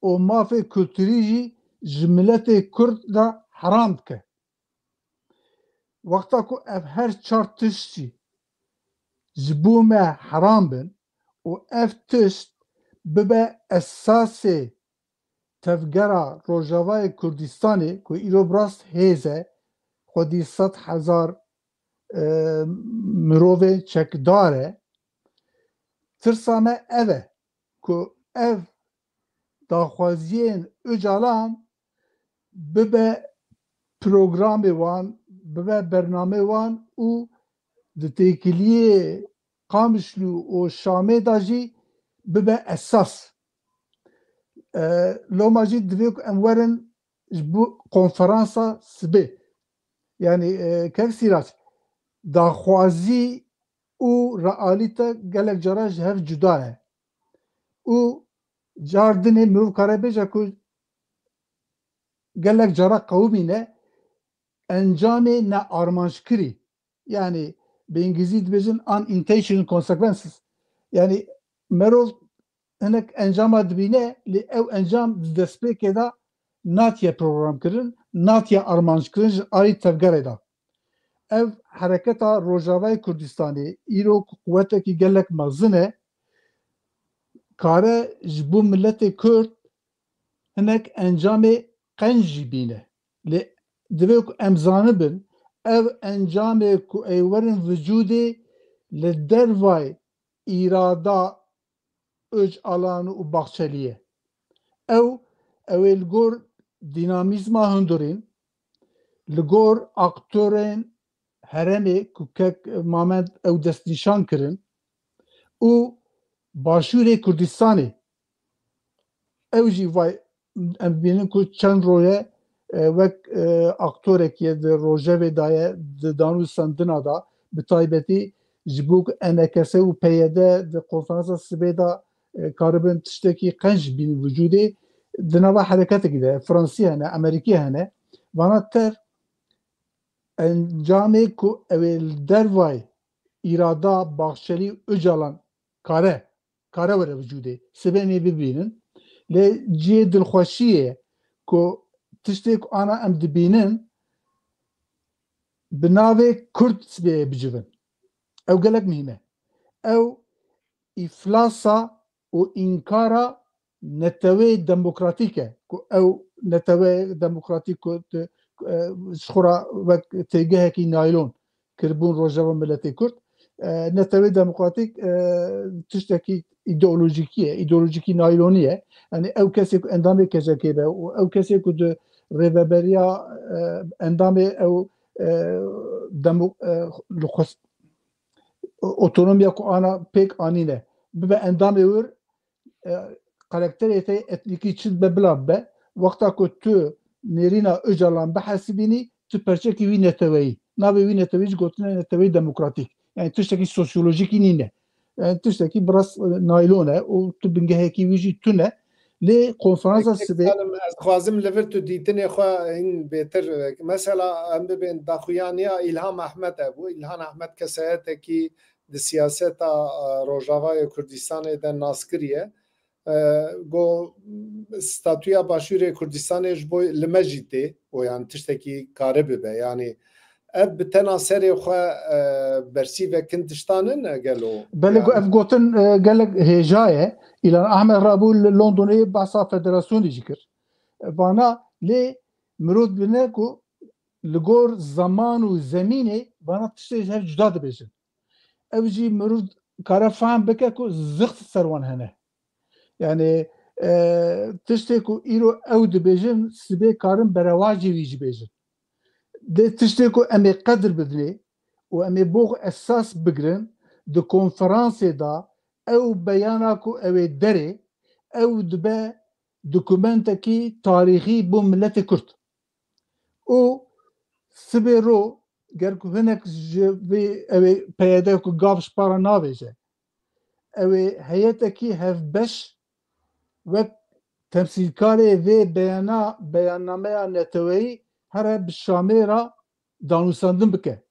û mafê kulturî jî ji miletê Kurd de heram dike. Wexta ku ev her çar tişt jî ji bo me heram bin û ev tişt bibe esasê tevgera Rojavayê Kurdistanê ku îro bi rast hêz e, xwedî sed hezar, e, mirovên çekdar e. Tirsa me ev e ku ev daxwaziyên Ocalan bibe programê wan, bibe bernamê wan û di têkiliyê Qamişlo û Şamê de jî bibe esas. E, loma jî divê ku em werin ji bo konferansa sibê. Yani, e, kek Sîrac, daxwazî û realîte gelek cara ji hev cuda ne. Û car dinê mirov kare bêje ku gelek cara qewimîne encamê nearmanckirî. Yani bi îngilîzî dibêjin unintentional consequences. Yani merov hinek encama dibîne, lê ew encam di destpêkê de natiye programkirin, natiye armanckirin, ji alî tevgerê de. Ev hereketa Rojavayê Kurdistanê îro ku quwetekî gelek mezin e, kare ji bo miletê Kurd hinek encamê qenc jî bîne. Lê divê ku em zanibin, ev encamê ku ê werin vücudê li dervay îrada Ocalan û Bahçelî ye. Ew, ew ê li gor dînamîzma hundirîn, li gor aktorên herêmê ku kek Mamed ew destnîşan kirin û Başûrê Kurdistanê Ew jî vay, em dibînin ku çend roje, e, wek, e, aktorekî di rojevê de ye, di danûstandina de, bi taybetî ji bo ku E N K S û P Y D di konferansa sibê de, e, karibin tiştekî qenc bînin vücudê, di nava hereketekî de, Fransî hene, Amerîkî hene, vana tev encamê ku ew ê li dervayê îrada Baxçelî û Ocalan kare, kare were vücudê. Sibê em ê bibînin. Lê cihê dilxweşiyê ku tiştê ku ana em dibînin, bi navê Kurd sibê bicivin. Ew gelek muhîm e. Ew îflasa û înkara netewê demokratîk e, ku ew netewê demokratîk ku tu, e, ji xwe re wek têgehekî naylon kiribûn rojeva miletê Kurd. E, netewê demokratîk, e, tiştekî îdeolojikî ye, îdeolojikî naylonî ye. Yani ew kesê ku endamê K C K be û ew kesê ku di rêveberiya, e, endamê ew, e, demo-, e, li xwe s-, otonomiya ku ana pêk anîne, bibe endamê wir, e, karakterê te etnîkî çi dibe bila bibe, wexta ku tu nêrîna Ocalan bihesibînî, tu perçekî wî neteweyî. Navê wî neteweyî jî gotine neteweyî demokratîk. Yani tiştekî sosyolojikî nîne. Yani tiştekî biraz, e, naylon e û tu bingehekî wî jî tune. Lê konferansa Kek sibê Salim, ez dixwazim li vir tu dîtinê xwe hîn bêtir, e, mesela em bibên daxuyaniya Îlham Ehmed hebû. Îlham Ehmed kesayetekî di siyaseta, e, Rojavayê Kurdistanê de naskirî ye. E, go statûya Başûrê Kurdistanê ji bo li me jî tê, û yan tiştekî kare bibe. Yani ev bi tena serê xwe, e, bersîvek kin tiştan in, e, gelo? Belê, yani ev gotin, e, gelek hêja ye. Îlham Ehmed rabû li Londonê behsa federasyonê jî kir. E, vana lê mirov dibîne ku li gor zeman û zemînê vana tiştê ji hev cuda dibêjin. Ev jî mirov kare fehm bike ku zixt ser wan hene. Yani, e, tiştê ku îro ew dibêjin, sibê karin berewajê wî jî bêjin. Dê tiştê ku em ê qedir bidinê û em ê bo xwe esas bigirin, di konferansê de ew beyana ku ew ê derê, ew dibe dokumentekî tarîxî bo miletê Kurd. Û sibê ro, ger ku hinek ji vê ew ê P Y D ku gav ji para navêje, ew ê heyetekî hevbeş wek temsîlkarê vê beyana, beyannameya neteweyî here bi Şamê re danûstandin bike.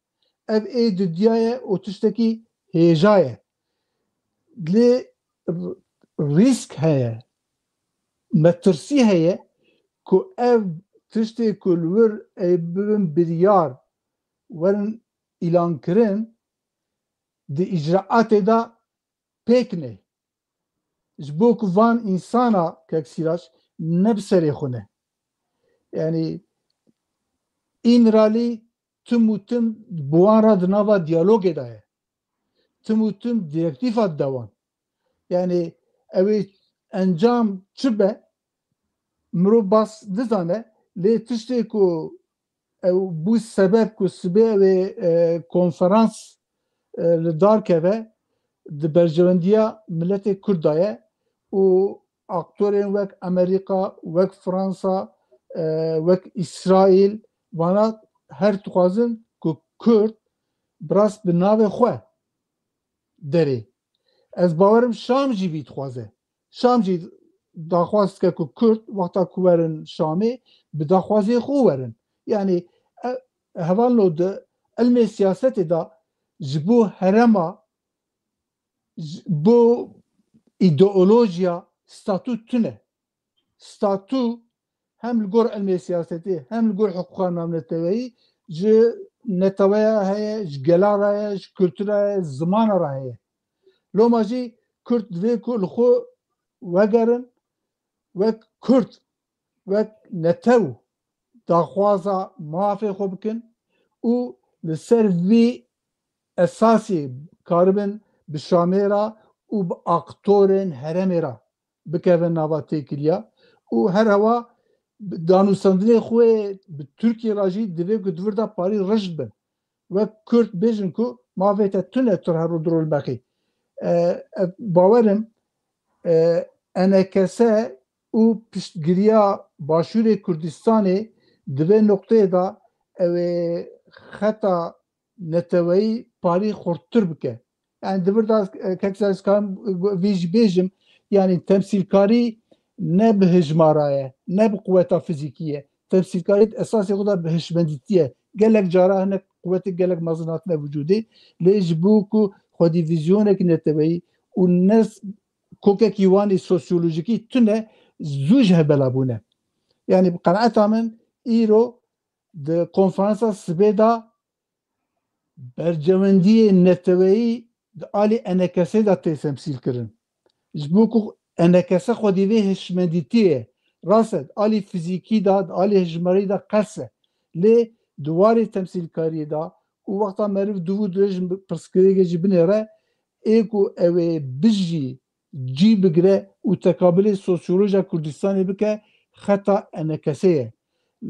Ev ê didiya ye û tiştekî hêja ye. Lê r-, rîsk heye, metirsî heye ku ev tiştê ku li wir ê bibin biryar, werin îlankirin, di îcraatê de pêk ne. Ji bo ku van însana, Kek Sîrac, ne bi serê xwe ne. Yani Îmralî tim û tim bi wan re di nava diyalogê de ye. Tim û tim direktîfa dide wan. Yani ew ê encam çi be, mirov bas nizane, lê tiştê ku ew bû sebeb ku sibê ew ê, e, konferans, e, li dar keve, di berjewendiya miletê Kurd de ye û aktorên wek Amerîka, wek Fransa, e, wek Îsraîl, vana her dixwazin ku Kurd bi rast bi navê xwe derê. Ez bawerim Şam jî vî dixwaze. Şam jî daxwaz dike ku Kurd wexta ku werin Şamê, bi daxwazê xwe werin. Yani, e, hevalno, di ilmê siyasetê de ji bo herema, ji bo îdeolojiya statû tune. Statû hem li gor ilmê siyasetê, hem li gor hiqûqa navneteweyî ji neteweya heye, ji gela re ye, ji kultura ye, zimana re heye. Loma jî Kurd divê ku li xwe vegerin, wek Kurd, wek netew daxwaza mafê xwe bikin û li ser vî esasî karibin bi Şamê re û bi aktorên herêmê re bikevin nava têkiliya û her hewa danûstandinê xwe bi Tirkiye re jî divê ku di vir de parî rijd bin. Wek Kurd bêjin ku mafê te tune, tu her rû dirol bexî. E, e, bawerim, e, E N K S û piştgiriya Başûrê Kurdistanê di vê noqteyê de ew ê xeta neteweyî parî xurttir bike. Yani di vir de, e, kek ez karim vê jî bêjim, yani temsîlkarî ne bi hijmara ye, ne bi quweta fizîkî ye. Temsîlkarî di esasê xwe de bi hişmendîtî ye. Gelek cara hinek quwetê gelek mezin hatine vücudê, lê ji bo ku xwedî vîzyonek neteweyî û ne s-, kokekî wan ê sosyolojikî tune, zû ji hev bela bûne. Yani bi qenaeta min îro di konferansa sibê de bercewendiyê neteweyî di alî enekesê de tê temsîl kirin. Ji bo ku enekese xwedî vê hişmendîtiyê, rast e, di alî fizîkî de, di alî hijmarî de qers e. Lê di warê temsîlkariyê de û wexta meriv dû û dirêj pirsgirêkê jî binêre, ê ku ew ê bijî, cî bigire û tekabilê sosyolojiya Kurdistanê bike, xeta enekesê ye.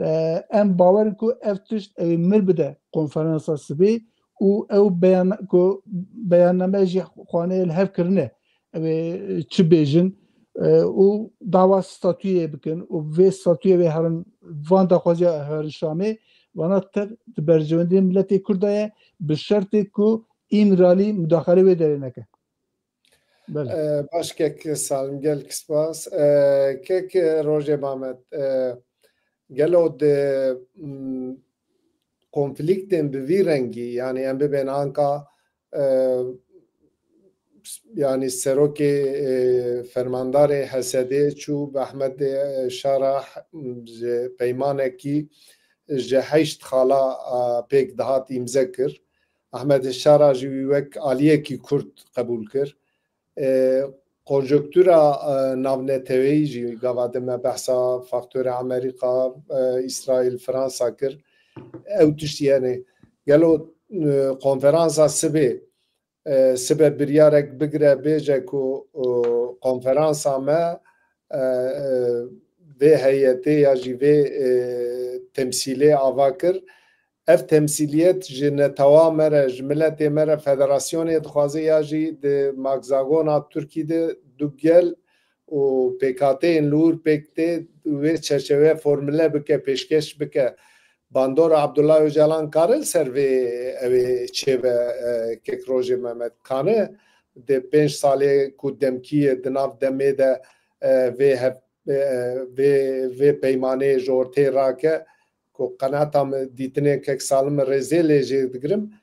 E, em bawer in ku ev tişt ew ê mir bide konferansa sibê û ew beyan-, ku beyanname jî xwaneyê li hev kirine. Ew ê çi bêjin, e, û dawa statuyê bikin û vê statuyê wê herin van daxwaziya herin Şamê, vana tev di berjewendiyên miletê Kurd de ye, bi şertê ku Îmralî mudaxele wê derê neke. Belê. E, baş kek Salim, gelek spas. E, kek Rojê Mamed, e, gelo di, m, konfliktên bi vî rengî, yani em bibên anka, e, yani serokê, e, fermandarê H S D'ê çû bi Ehmed, e, Şarah, m, ji peymanekî ji heşt xala, a, pêk dihat îmze kir. Ehmed Şara jî wî wek aliyekî Kurd qebûl kir. E, konjonktura, e, navneteweyî jî gava din me behsa faktorê Amerîka, e, Îsraîl, Fransa kir. Ew tişt yani gelo, e, konferansa sibê, e, sibe biryarek bigire bêje ku, e, konferansa me, e, e, vê heyetê ya jî vê, e, temsîlê ava kir. Ev temsîliyet ji netewa me re, ji miletê me re federasyonê dixwaze ya jî di magzagona Tirkî de du gel û pêkhateyên li wir pêk tê wê çerçeve formule bike, pêşkêş bike. Bandora Abdullah Ocalan kare li ser vê ew ê çêbe, e, kek Rojê Mehmet kane di pênc salê ku demkî ye di nav demê de, e, vê hev-, e, vê, vê peymanê ji ortê rake ku qenata min dîtinê kek Salim rêzê lê jê digirim.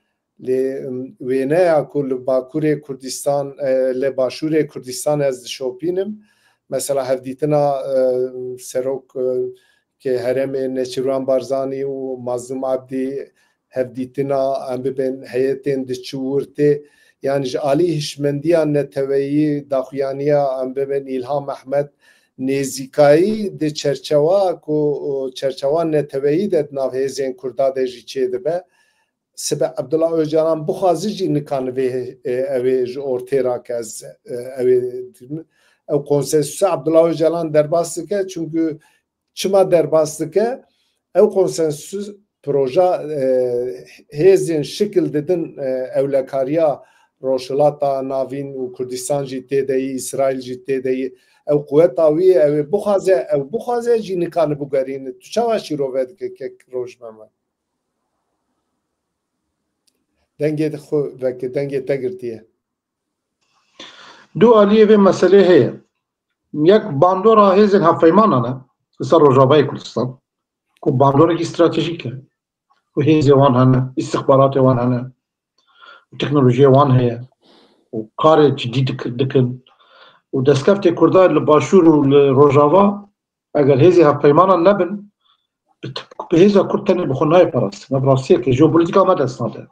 Lê, em, wêneya ku li Bakurê Kurdistan, e, li Başûrê Kurdistan ez dişopînim. Mesela hevdîtina, e, serok, e, ke herêmê Neçîrwan Barzanî û Mazlûm Abdî hevdîtina em bibên heyetên di çi wir tê. Yani ji alî hişmendiya neteweyî, daxuyaniya em bibên Îlham Ehmed, nêzîkayî di çerçewa ku, çerçewa neteweyî de di nav hêzên Kurda de jî çêdibe. Sibe Abdullah Ocalan bixwaze jî nikane vê, e, ew ê ji ortê rake ez, e, ew ê, ew konsensusa Abdullah Ocalan derbas dike, çünkü çima derbas dike? Ew konsensus proja, e, hêzên şikil didin, e, ewlekariya Rojhilata Navîn û Kurdistan jî tê de yî, Îsraîl jî tê de yî. Ew quweta wî ye, ew ê bixwaze, ew bixwaze jî nikane bigerîne. Tu çawa şîrove dike kek Rojmeme? Dengê xwe veke, dengê te girtiye. Du aliyê vê meselê heye. Yek bandora hêzên hevpeymanan e li ser Rojavayê Kurdistan, ku bandorekî stratejîk e, ku hêzê wan hene, îstixbaratê wan hene, û teknolojiyê wan heye, û karê cidî dik-, dikin, û destkeftê Kurda li Başûr û li Rojava, eger hêzê hevpeymanan nebin, bi t-, bi hêza Kurd tenê bi xwe nayê parastin. Ev rastiyek e. Jeopolitîka me dest nade.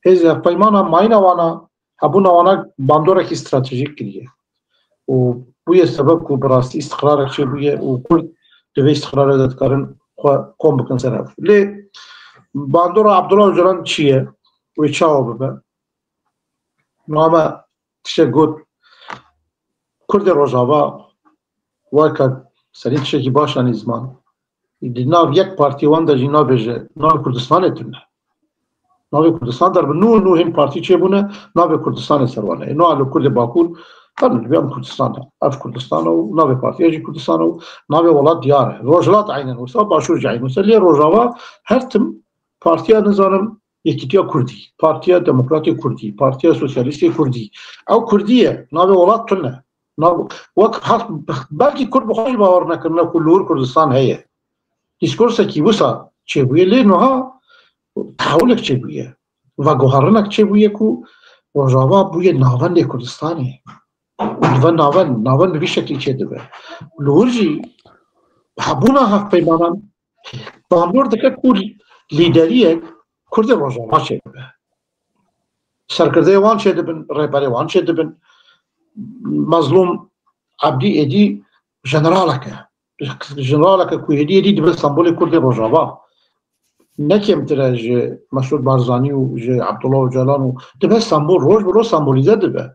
Hêzê hevpeymanan mayîna wana, hebûna wana bandorekî stratejîk kiriye. Û bûye sebeb ku bi rastî îstiqrarek çêbûye û Kurd di vê îstiqrarê de dikarin xwe kom bikin ser hev. Lê bandora Abdullah Ocalan çi ye? Wê çawa bibe? Ma me tiştek got, Kurdê Rojava, weka serî tiştekî baş anî ziman. Di nav yek partî wan de jî nabêje, navê Kurdistanê tune. Navê Kurdistan derbi nû, nû hîn partî çêbûne, navê Kurdistanê ser wan heye. Nû li Kurdê Bakur Pardon, li vê em Kurdistan e. Ev Kurdistan e û navê partiya jî Kurdistan e û navê welat diyar e. Rojhilat eynen wisa, Başûr jî eynen wisa. Lê Rojava her tim partiya, nizanim, Yekîtiya Kurdî, Partiya Demokratê Kurdî, Partiya Sosyalîstê Kurdî. Ew Kurdî ye. Navê welat tune. Nav-, wek haq, belkî Kurd bi xwe jî bawer nekirine ku li wir Kurdistan heye. Dîskorsekî wisa çêbûye, lê niha tehewulek çêbûye. Veguherinek çêbûye ku Rojava bûye navendê Kurdistanê. Û dibe navend, navend bi vî şeklî çêdibe. Li wir jî hebûna hevpeymanan bandor dike ku lîderiyek Kurdê Rojava çêbibe. Serkirdeyê wan çêdibin, rêberê wan çêdibin. Mezlûm Ebdî êdî jeneralek e. Jeneraleke ku êdî êdî dibe sembolê Kurdê Rojava. Ne kêmtir e ji Mesûd Barzanî û ji Abdullah Ocalan û dibe sembol, roj bi roj sembolîze dibe.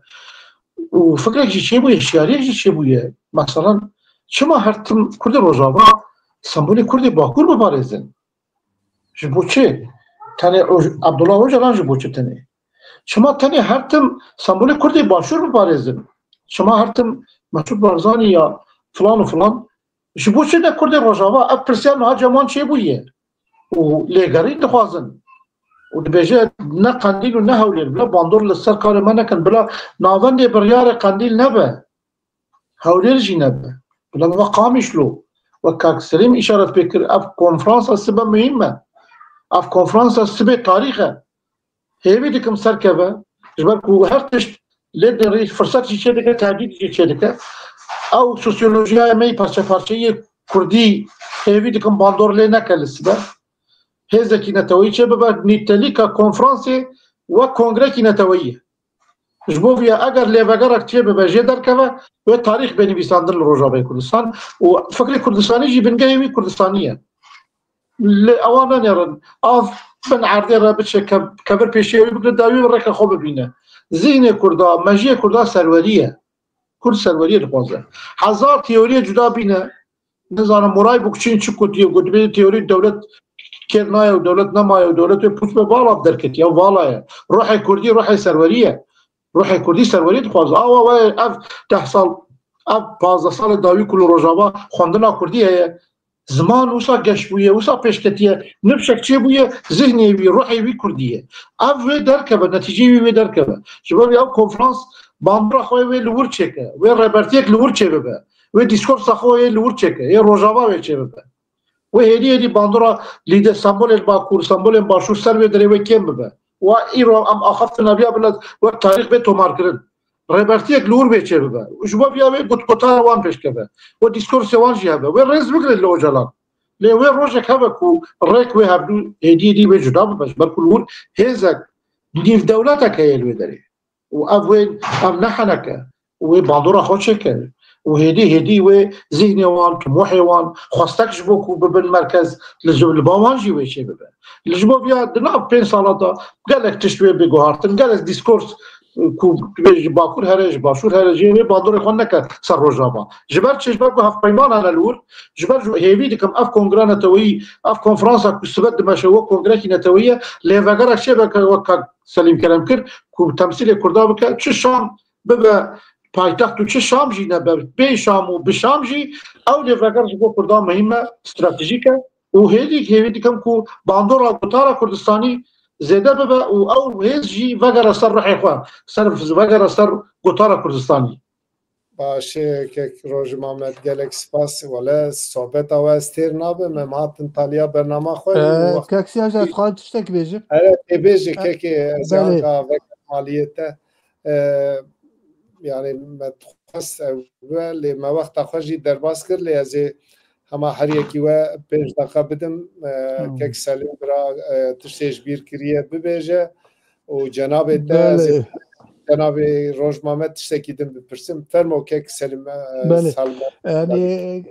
Û fikrek jî çêbûye, şiyariyek jî çêbûye. Meselan, çima her tim Kurdê Rojava sembolê Kurdê Bakur biparêzin? Ji bo çi? Tenê Oj-, Abdullah Ocalan ji bo çi tenê? Çima tenê her tim sembolê Kurdê Başûr biparêzin? Çima her tim Mesûd Barzanî ya filan û filan? Ji bo çi ne Kurdê Rojava? Ev pirsiyar niha cem wan çêbûye. Û lêgerîn dixwazin. Û dibêje ne Qendîl û ne Hewlêr. Bila bandor li ser karê me nekin. Bila navendê biryarê Qendîl nebe. Hewlêr jî nebe. Bila nava Qamişlo. Wek kak Selîm îşaret pê kir, ev konferansa sibe muhîm e. Ev konferansa sibê tarîx e. Hêvî dikim serkeve. Ji ber ku her tişt lê derî firset jî çêdike, tehdîd jî çêdike. Ew sosyolojiya me yê parçe parçeyê Kurdî hêvî dikim bandor lê neke li sibe. Hêzekî neteweyî çêbibe, nîtelîka konferansê wek kongrekî neteweyî ye. Ji bo vîya eger lêvegerek çêbibe, jê derkeve, wê tarîx bê nivîsandin li Rojavayê Kurdistan û fikrê Kurdistanî jî bingehê wî Kurdistanî ye. Lê ewan nenêrin, av bin erdê re biçe, ke-, kevir pêşiya wî bigire, dawî rêka xwe bibîne. Zihnê Kurda, mejiyê Kurda serwerî ye. Kurd serweriyê dixwaze. Hezar teoriyê cuda bîne, nizanim, Moray Bûkçîn çi gotiye, gotibe teorî dewlet kêr nayê û dewlet nemaye û dewlet wê pûç be, vala derketiye, vala ye. Ruhê Kurdî, ruhê serwerî ye. Ruhê Kurdî serwerî dixwaze. Awa we ev deh sal, ev pazdeh salê dawî ku li Rojava xwendina Kurdî heye, ziman wisa geş bûye, wisa pêşketiye, nifşek çêbûye, zihnê wî, ruhê wî Kurdî ye. Ev wê derkeve, netîceyê wî wê derkeve. Ji ber wî ew konferans bandora xwe wê li wir çêke, wê rêbertiyek li wir çêbibe, wê dîskorsa xwe yê li wir çêke, yê Rojava wê çêbibe. Wê hêdî hêdî bandora lîder, sembolên Bakur, sembolên Başûr ser wê derê wê kêm bibe. Wa îro em axaftin eviya bila wek tarîx bê tomarkirin. Rêbertiyek li wir bê çêbibe. Ji bo viya wê gotgotara wan pêşkeve. Wê dîskorsê wan jî hebe. Wê rêz bigrin li Ocalan. Lê wê rojek hebe ku rêk wê hevdû hêdî hêdî wê cuda bibe. Ji ber ku li wir hêzek nîvdewletek heye li wê derê. Û ev wê, ev ne henek e. Wê bandora xwe çêke. Û hêdî hêdî wê zihnê wan, timohê wan, xwestek ji bo ku bibin merkez, li ji, li ba wan jî wê çêbibe. Li ji bo viya di nav pênc sala de gelek tişt wê bê guhartin, gelek dîskors, ku ji Bakur here, ji Başûr here, jê wê bandorê xwe neke ser Rojava. Ji ber çi? Ji ber ku hevpeyman hene li wir, ji ber ji hêvî dikim ev kongre neteweyî, ev konferansa ku sibe dimeşe wek kongrekî neteweyî ye, lêvegerek çêbike wek kak Selîm Kerem kir, ku temsîlê Kurda bike, çi Şam bibe paytext û çi Şam jî nebe, bê Şam û bi Şam jî ew lêveger ji bo Kurdan muhîm e, stratejîk e û hêdî hêvî dikim ku bandora gotara Kurdistanî zêde bibe û ew hêz jî vegere ser ruhê xwe, ser vegere ser gotara Kurdistanî. Baş e, kek Roj Mamed, gelek spas. Wele sohbeta we ez têr nabim, em hatin taliya bernama xwe. Ee, wext- Kek Siyaj, ez dixwazim tiştek bêjim. Ere, tê bêje, Ee, kekê, ez belê. Yanka vek maliyete. Ee, yani me dixwest ew be, lê me wexta xwe jî derbas kir, lê ez ê hema her yekî we pênc deqa bidim. Ee, Tamam. Kek Selîm bira, e, tiştê ji bîr kiriye bibêje û cenabê te, ez ê Belê. Cenabê Roj Mamed tiştekî din bipirsim. Fermo kek Selim, e, Belê. Salman. Yani,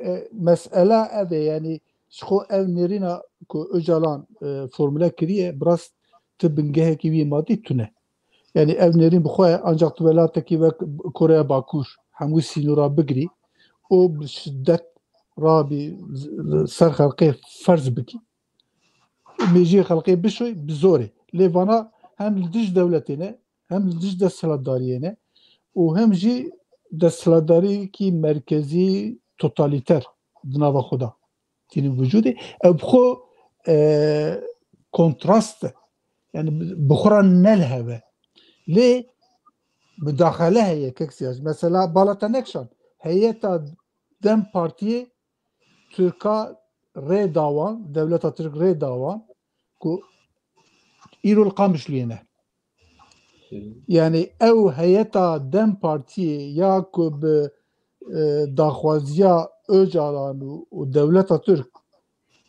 e, mesela ev e, yani, ji xwe ev nêrîna ku Ocalan, e, formule kiriye, bi rast ti bingehekî wî madî tune. Yani, ev nêrîn bi xwe ye, ancak tu welatekî wek Koreya Bakur, hemû sînora bigirî û bi şiddet rabî z-, ser xelkê ferz bikî. Mêjiyê xelkê bişoy bi zorê. Lê vana hem li dij dewletê ne, hem li dij desthilatdariyê ne û hem jî desthilatdariyekî merkezî totalîter di nava xwe de tînin vücudê. Ew bi xwe, e, kontrast e. Yani bi xwe re ne li hev e. Lê mudaxele heye kek siyasî. Mesela bala te nekşand. Heyeta DEM Partiyê Tirka rê da wan, dewleta Tirk rê da wan ku îro li Qamişliyê ne. Yani ew heyeta DEM Partiyê ya ku bi, e, daxwaziya Ocalan û, û dewleta Tirk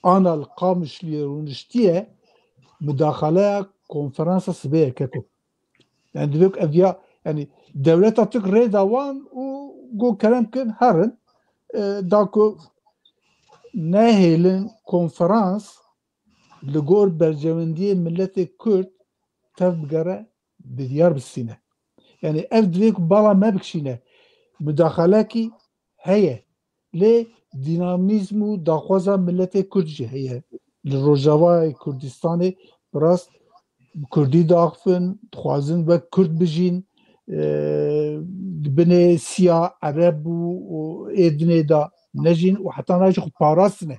ana li Qamişliyê rûniştiye, mudaxaleya konferansa sibê ye keko. Yani divê ku ev ya, yani dewleta Tirk rê da wan û got kerem kin herin, e, da ku nehêlin konferans li gor berjewendiyê miletê Kurd tev bigere, biryar bistîne. Yani ev divê ku bala me bikişîne. Mudaxalekî heye. Lê dînamîzm û daxwaza miletê Kurd jî heye. Li Rojavayê Kurdistanê bi rast Kurdî diaxifin, dixwazin wek Kurd bijîn, e, di binê siya Ereb û, û ê dinê de nejîn û heta niha jî xwe parastine.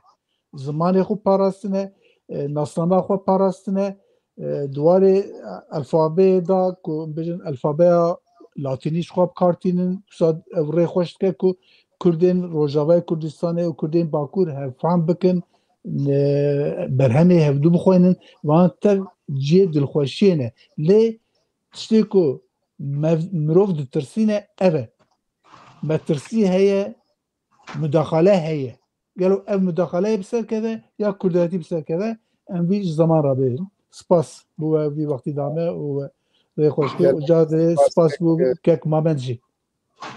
Zimanê xwe parastine, e, nasnama xwe parastine, e, di warê elfabeyê de ku em bêjin elfabeya latînî ji xwe bi kar tînin, wisa ev rê xweş dike ku Kurdên Rojavayê Kurdistanê û Kurdên Bakur hevfam bikin, e, berhemê hevdû bixwînin, van tev cihê dilxweşiyê ne. Lê tiştê ku mev-, mirov ditirsîne ev e. Metirsî heye, mudaxale heye. Gelo ev mudaxaleyê bi ser keve ya Kurdatî bi ser keve, em vî ji zeman re bêjin. Spas bo we vî wextî da me û rê xweş kir. Gelek Û carê spas spas kek, bo kek Mamed jî.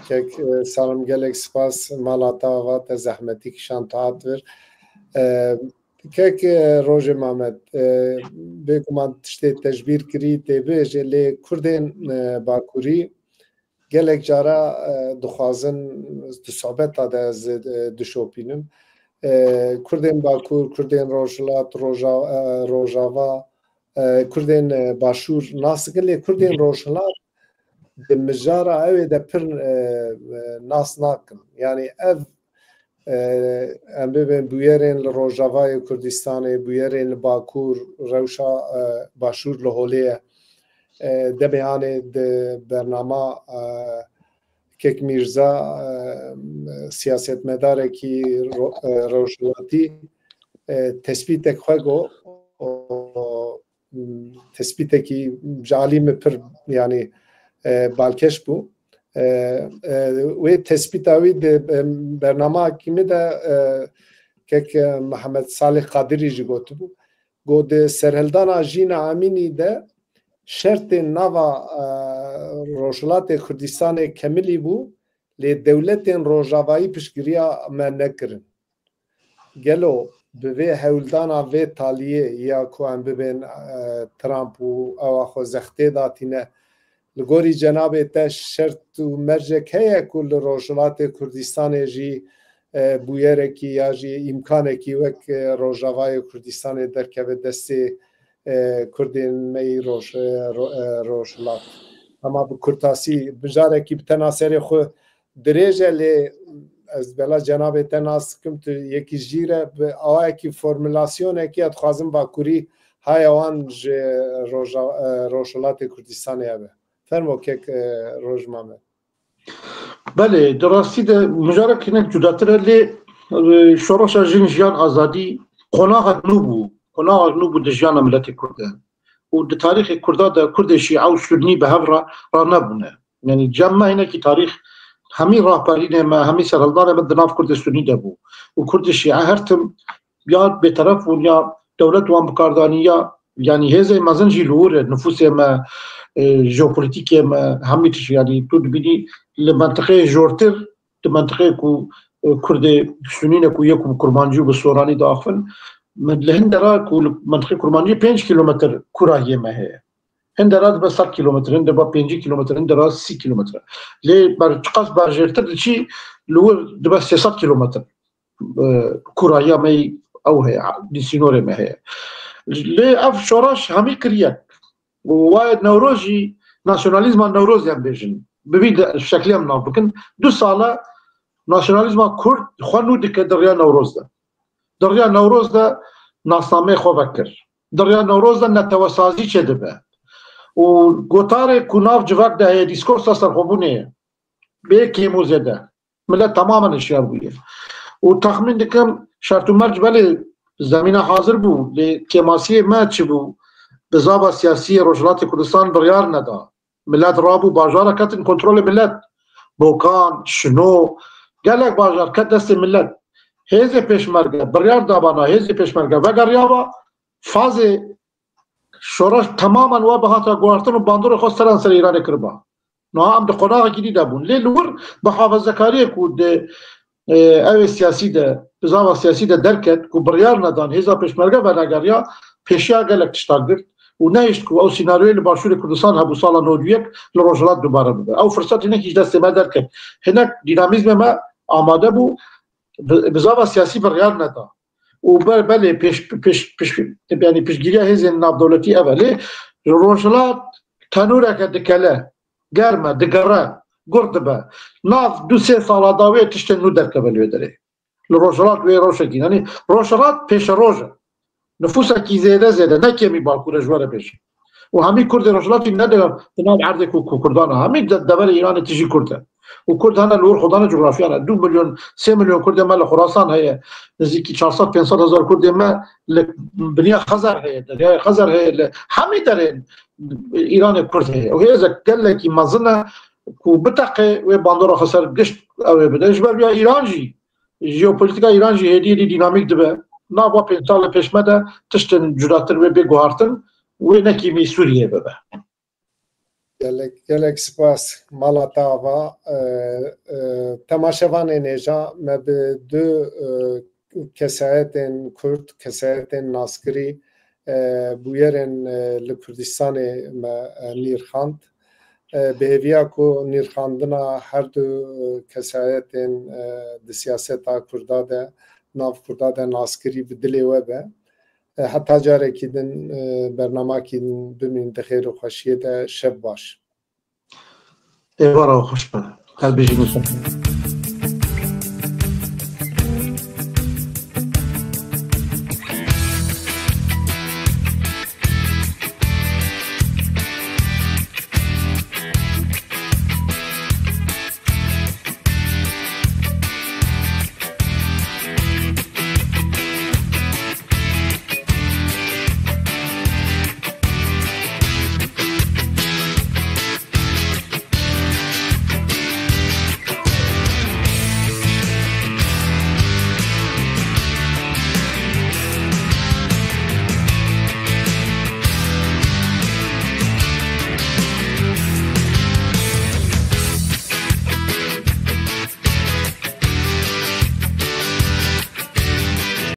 Kek, e, Salim, gelek spas. Mala te ava, te zehmetî kişand, te hat vir. E, kek, e, Rojê Mamed, e, bêguman tiştê tecbîr kirî tê bêje, lê Kurdên, e, Bakurî gelek cara, e, dixwazin, di sohbeta de ez, e, dişopînim. E, Kurdên Bakur, Kurdên Rojhilat, Roja-, e, Rojava, e, Kurdên, e, Başûr nas dikin, lê Kurdên Rojhilat di mijara ew ê de pir, e, e, nas nakin. Yani ev, e, em bibên bûyerên li Rojavayê Kurdistanê, bûyerên li Bakur, rewşa, e, Başûr li holê ye. E, demê anê di bernama, e, Kek Mîrza, e, siyasetmedarekî ro-, e, rojhilatî, e, tespîtek xwe got, o, tespîtekî ji alî min pir, yanî, e, balkêş bû. E, e, wê tespîta wî di, e, bernameyekî min de, e, kek, e, Mihemed Salih Qadirî jî gotibû. Got, di serhildana Jîna Emînî de şertên nava, e, Rojhilatê Kurdistanê kemilî bû, lê dewletên Rojavayî piştgiriya me nekirin. Gelo bi vê hewldana vê taliyê ya ku em bibên, e, Trump û ewa xwe zextê datîne, li gorî cenabê te şert û mercek heye ku li Rojhilatê Kurdistanê jî, e, bûyerekî ya jî îmkanekî wek, e, Rojavayê Kurdistanê derkeve destê, e, Kurdên me yî roj-, e, ro-, e, Rojhilat? Ama bi kurtasî, bi carekî bi tena serê xwe dirêj e, lê ez bela cenabê te nas dikim, tu yekî jî re bi awayekî formulasyonekî ez dixwazim Bakurî haya wan ji roja-, e, Rojhilatê Kurdistanê hebe. Fermo kek, e, Roj Mamed. Belê, di rastî de mijarek hinek cudatir e, lê, e, şoreşa jin, jiyan, azadî qonaxek nû bû. Qonaxek nû bû di jiyana miletê Kurd de. Û di tarîxê Kurda de Kurdê Şîa û Sunnî bi hev re ranebûne. Yanî cem me hinekî tarîx hemî rahberînê me, hemî serhildanê me di nav Kurdê Sunnî de bû. Û Kurdê Şîa her tim ya bêteref bûn ya dewlet wan bi kar danî ya, yanî hêzên mezin jî li wir e, nifûsê me, e, jeopolîtîkê me, hemî tişt, yanî tu dibînî li mentiqeyê jortir, di mentiqeyê ku, e, Kurdê Sunî ne ku yê ku bi Kurmancî û bi Soranî diaxivin, min li hinde re ku li mentiqê Kurmancî pênc kîlometr kûrahiyê me heye. Hinde re dibe sed kîlometr, hinde dibe pêncî kîlometr, hinde re sî kîlometr. Lê ber çiqas berjêrtir diçî, li wir dibe sê sed kîlometr, e, kûrahiya me yî ew heye, di sînorê me heye. Lê ev şoreş hemî kiriye. Û waye Newroz jî, nasyonalîzma Newroz em bêjin. bi vî de şeklê em nav bikin. Du sal e nasyonalîzma Kurd xwe nû dike di riya Newroz de. Di riya Newroz de nasnameyê xwe vekir. Di riya Newroz de netewesazî çêdibe. Û gotarê ku nav civak de heye, dîskorsa serxwebûnê ye. Bê kêm û zêde. Millet tamamen hişyar bûye. Û texmîn dikim şert û merc belê zemîna hazir bû, lê kêmasiyê me çi bû? Bizava siyasî yê Rojhilatê Kurdistan biryar neda. Millet rabû, bajara ketin kontrolê millet. Bokan, Şino, gelek bajar ket destê millet. Hêzê pêşmerge biryar dabana, hêzê pêşmerge vegeriyaba, fazê şoreş temamen we bihata guhartin û bandorê xwe seran ser Îranê kiriba. Niha em di qonaxekî dî de bûn. Lê li wir bi hafezekariyê ku di, e, ew ê siyasî de, bizava siyasî de derket ku biryar nedan hêza pêşmerge venegeriya, pêşiya gelek tişta girt û nehişt ku ew sînaryoyê li Başûrê Kurdistan hebû sala nod û yek li Rojhilat dubare bibe. Ew firseta hinek ji destê me derket. Hinek dînamîzmê me amade bû, bi-, bizava siyasî biryar neda. Û be-, belê pêş-, pêş-, pêş-, yanî piştgiriya hêzên navdewletî ev e. Lê Rojhilat tenûreke dikele, germ e, digere, gur dibe. Nav du sê sala dawê tiştên nû derkeve li wê derê. Li Rojhilat wê rewşekî, yanî Rojhilat pêşeroj e. Nifûsekî zêde zêde, ne kêmî Bakur e, ji we re bêjim. Û hemî Kurdê Rojhilatî ne di, di nav erdê ku, ku Kurdan e. Hemî de, deverê Îranê tijî Kurd e. Û Kurd hene li wir xwe dane cografya ne. Du milyon, sê milyon Kurdê me li Xurasan heye. Nizîkî çar sed pênc sed hezar Kurdê me li biniya Xezar heye, deryaya Xezar heye, li hemî derên Îranê Kurd heye. Û hêzek gelekî mezin e ku biteqe wê bandora xwe ser gişt ew ê bide. Ji ber vêya Îran jî, jeopolîtîka Îran jî hêdî hêdî dînamîk dibe. Nava pênc salê pêş me de tiştên cudatir wê bê guhartin, wê ne kêmî Sûriyeyê bibe. Gelek, gelek spas. Mala te ava, e, e, temaşevanên hêja, me bi du, e, kesayetên Kurd, kesayetên naskirî, e, bûyerên, e, li Kurdistanê me, e, nîrxand. E, bi hêviya ku nîrxandina her du, e, kesayetên, e, di siyaseta Kurda de, nav Kurda de naskirî bi dilê we be. E, heta carekî din, e, bernamakî din bimîn di xêr û xweşiyê de, şev baş. Êvara xweş be. Her bijî Musa.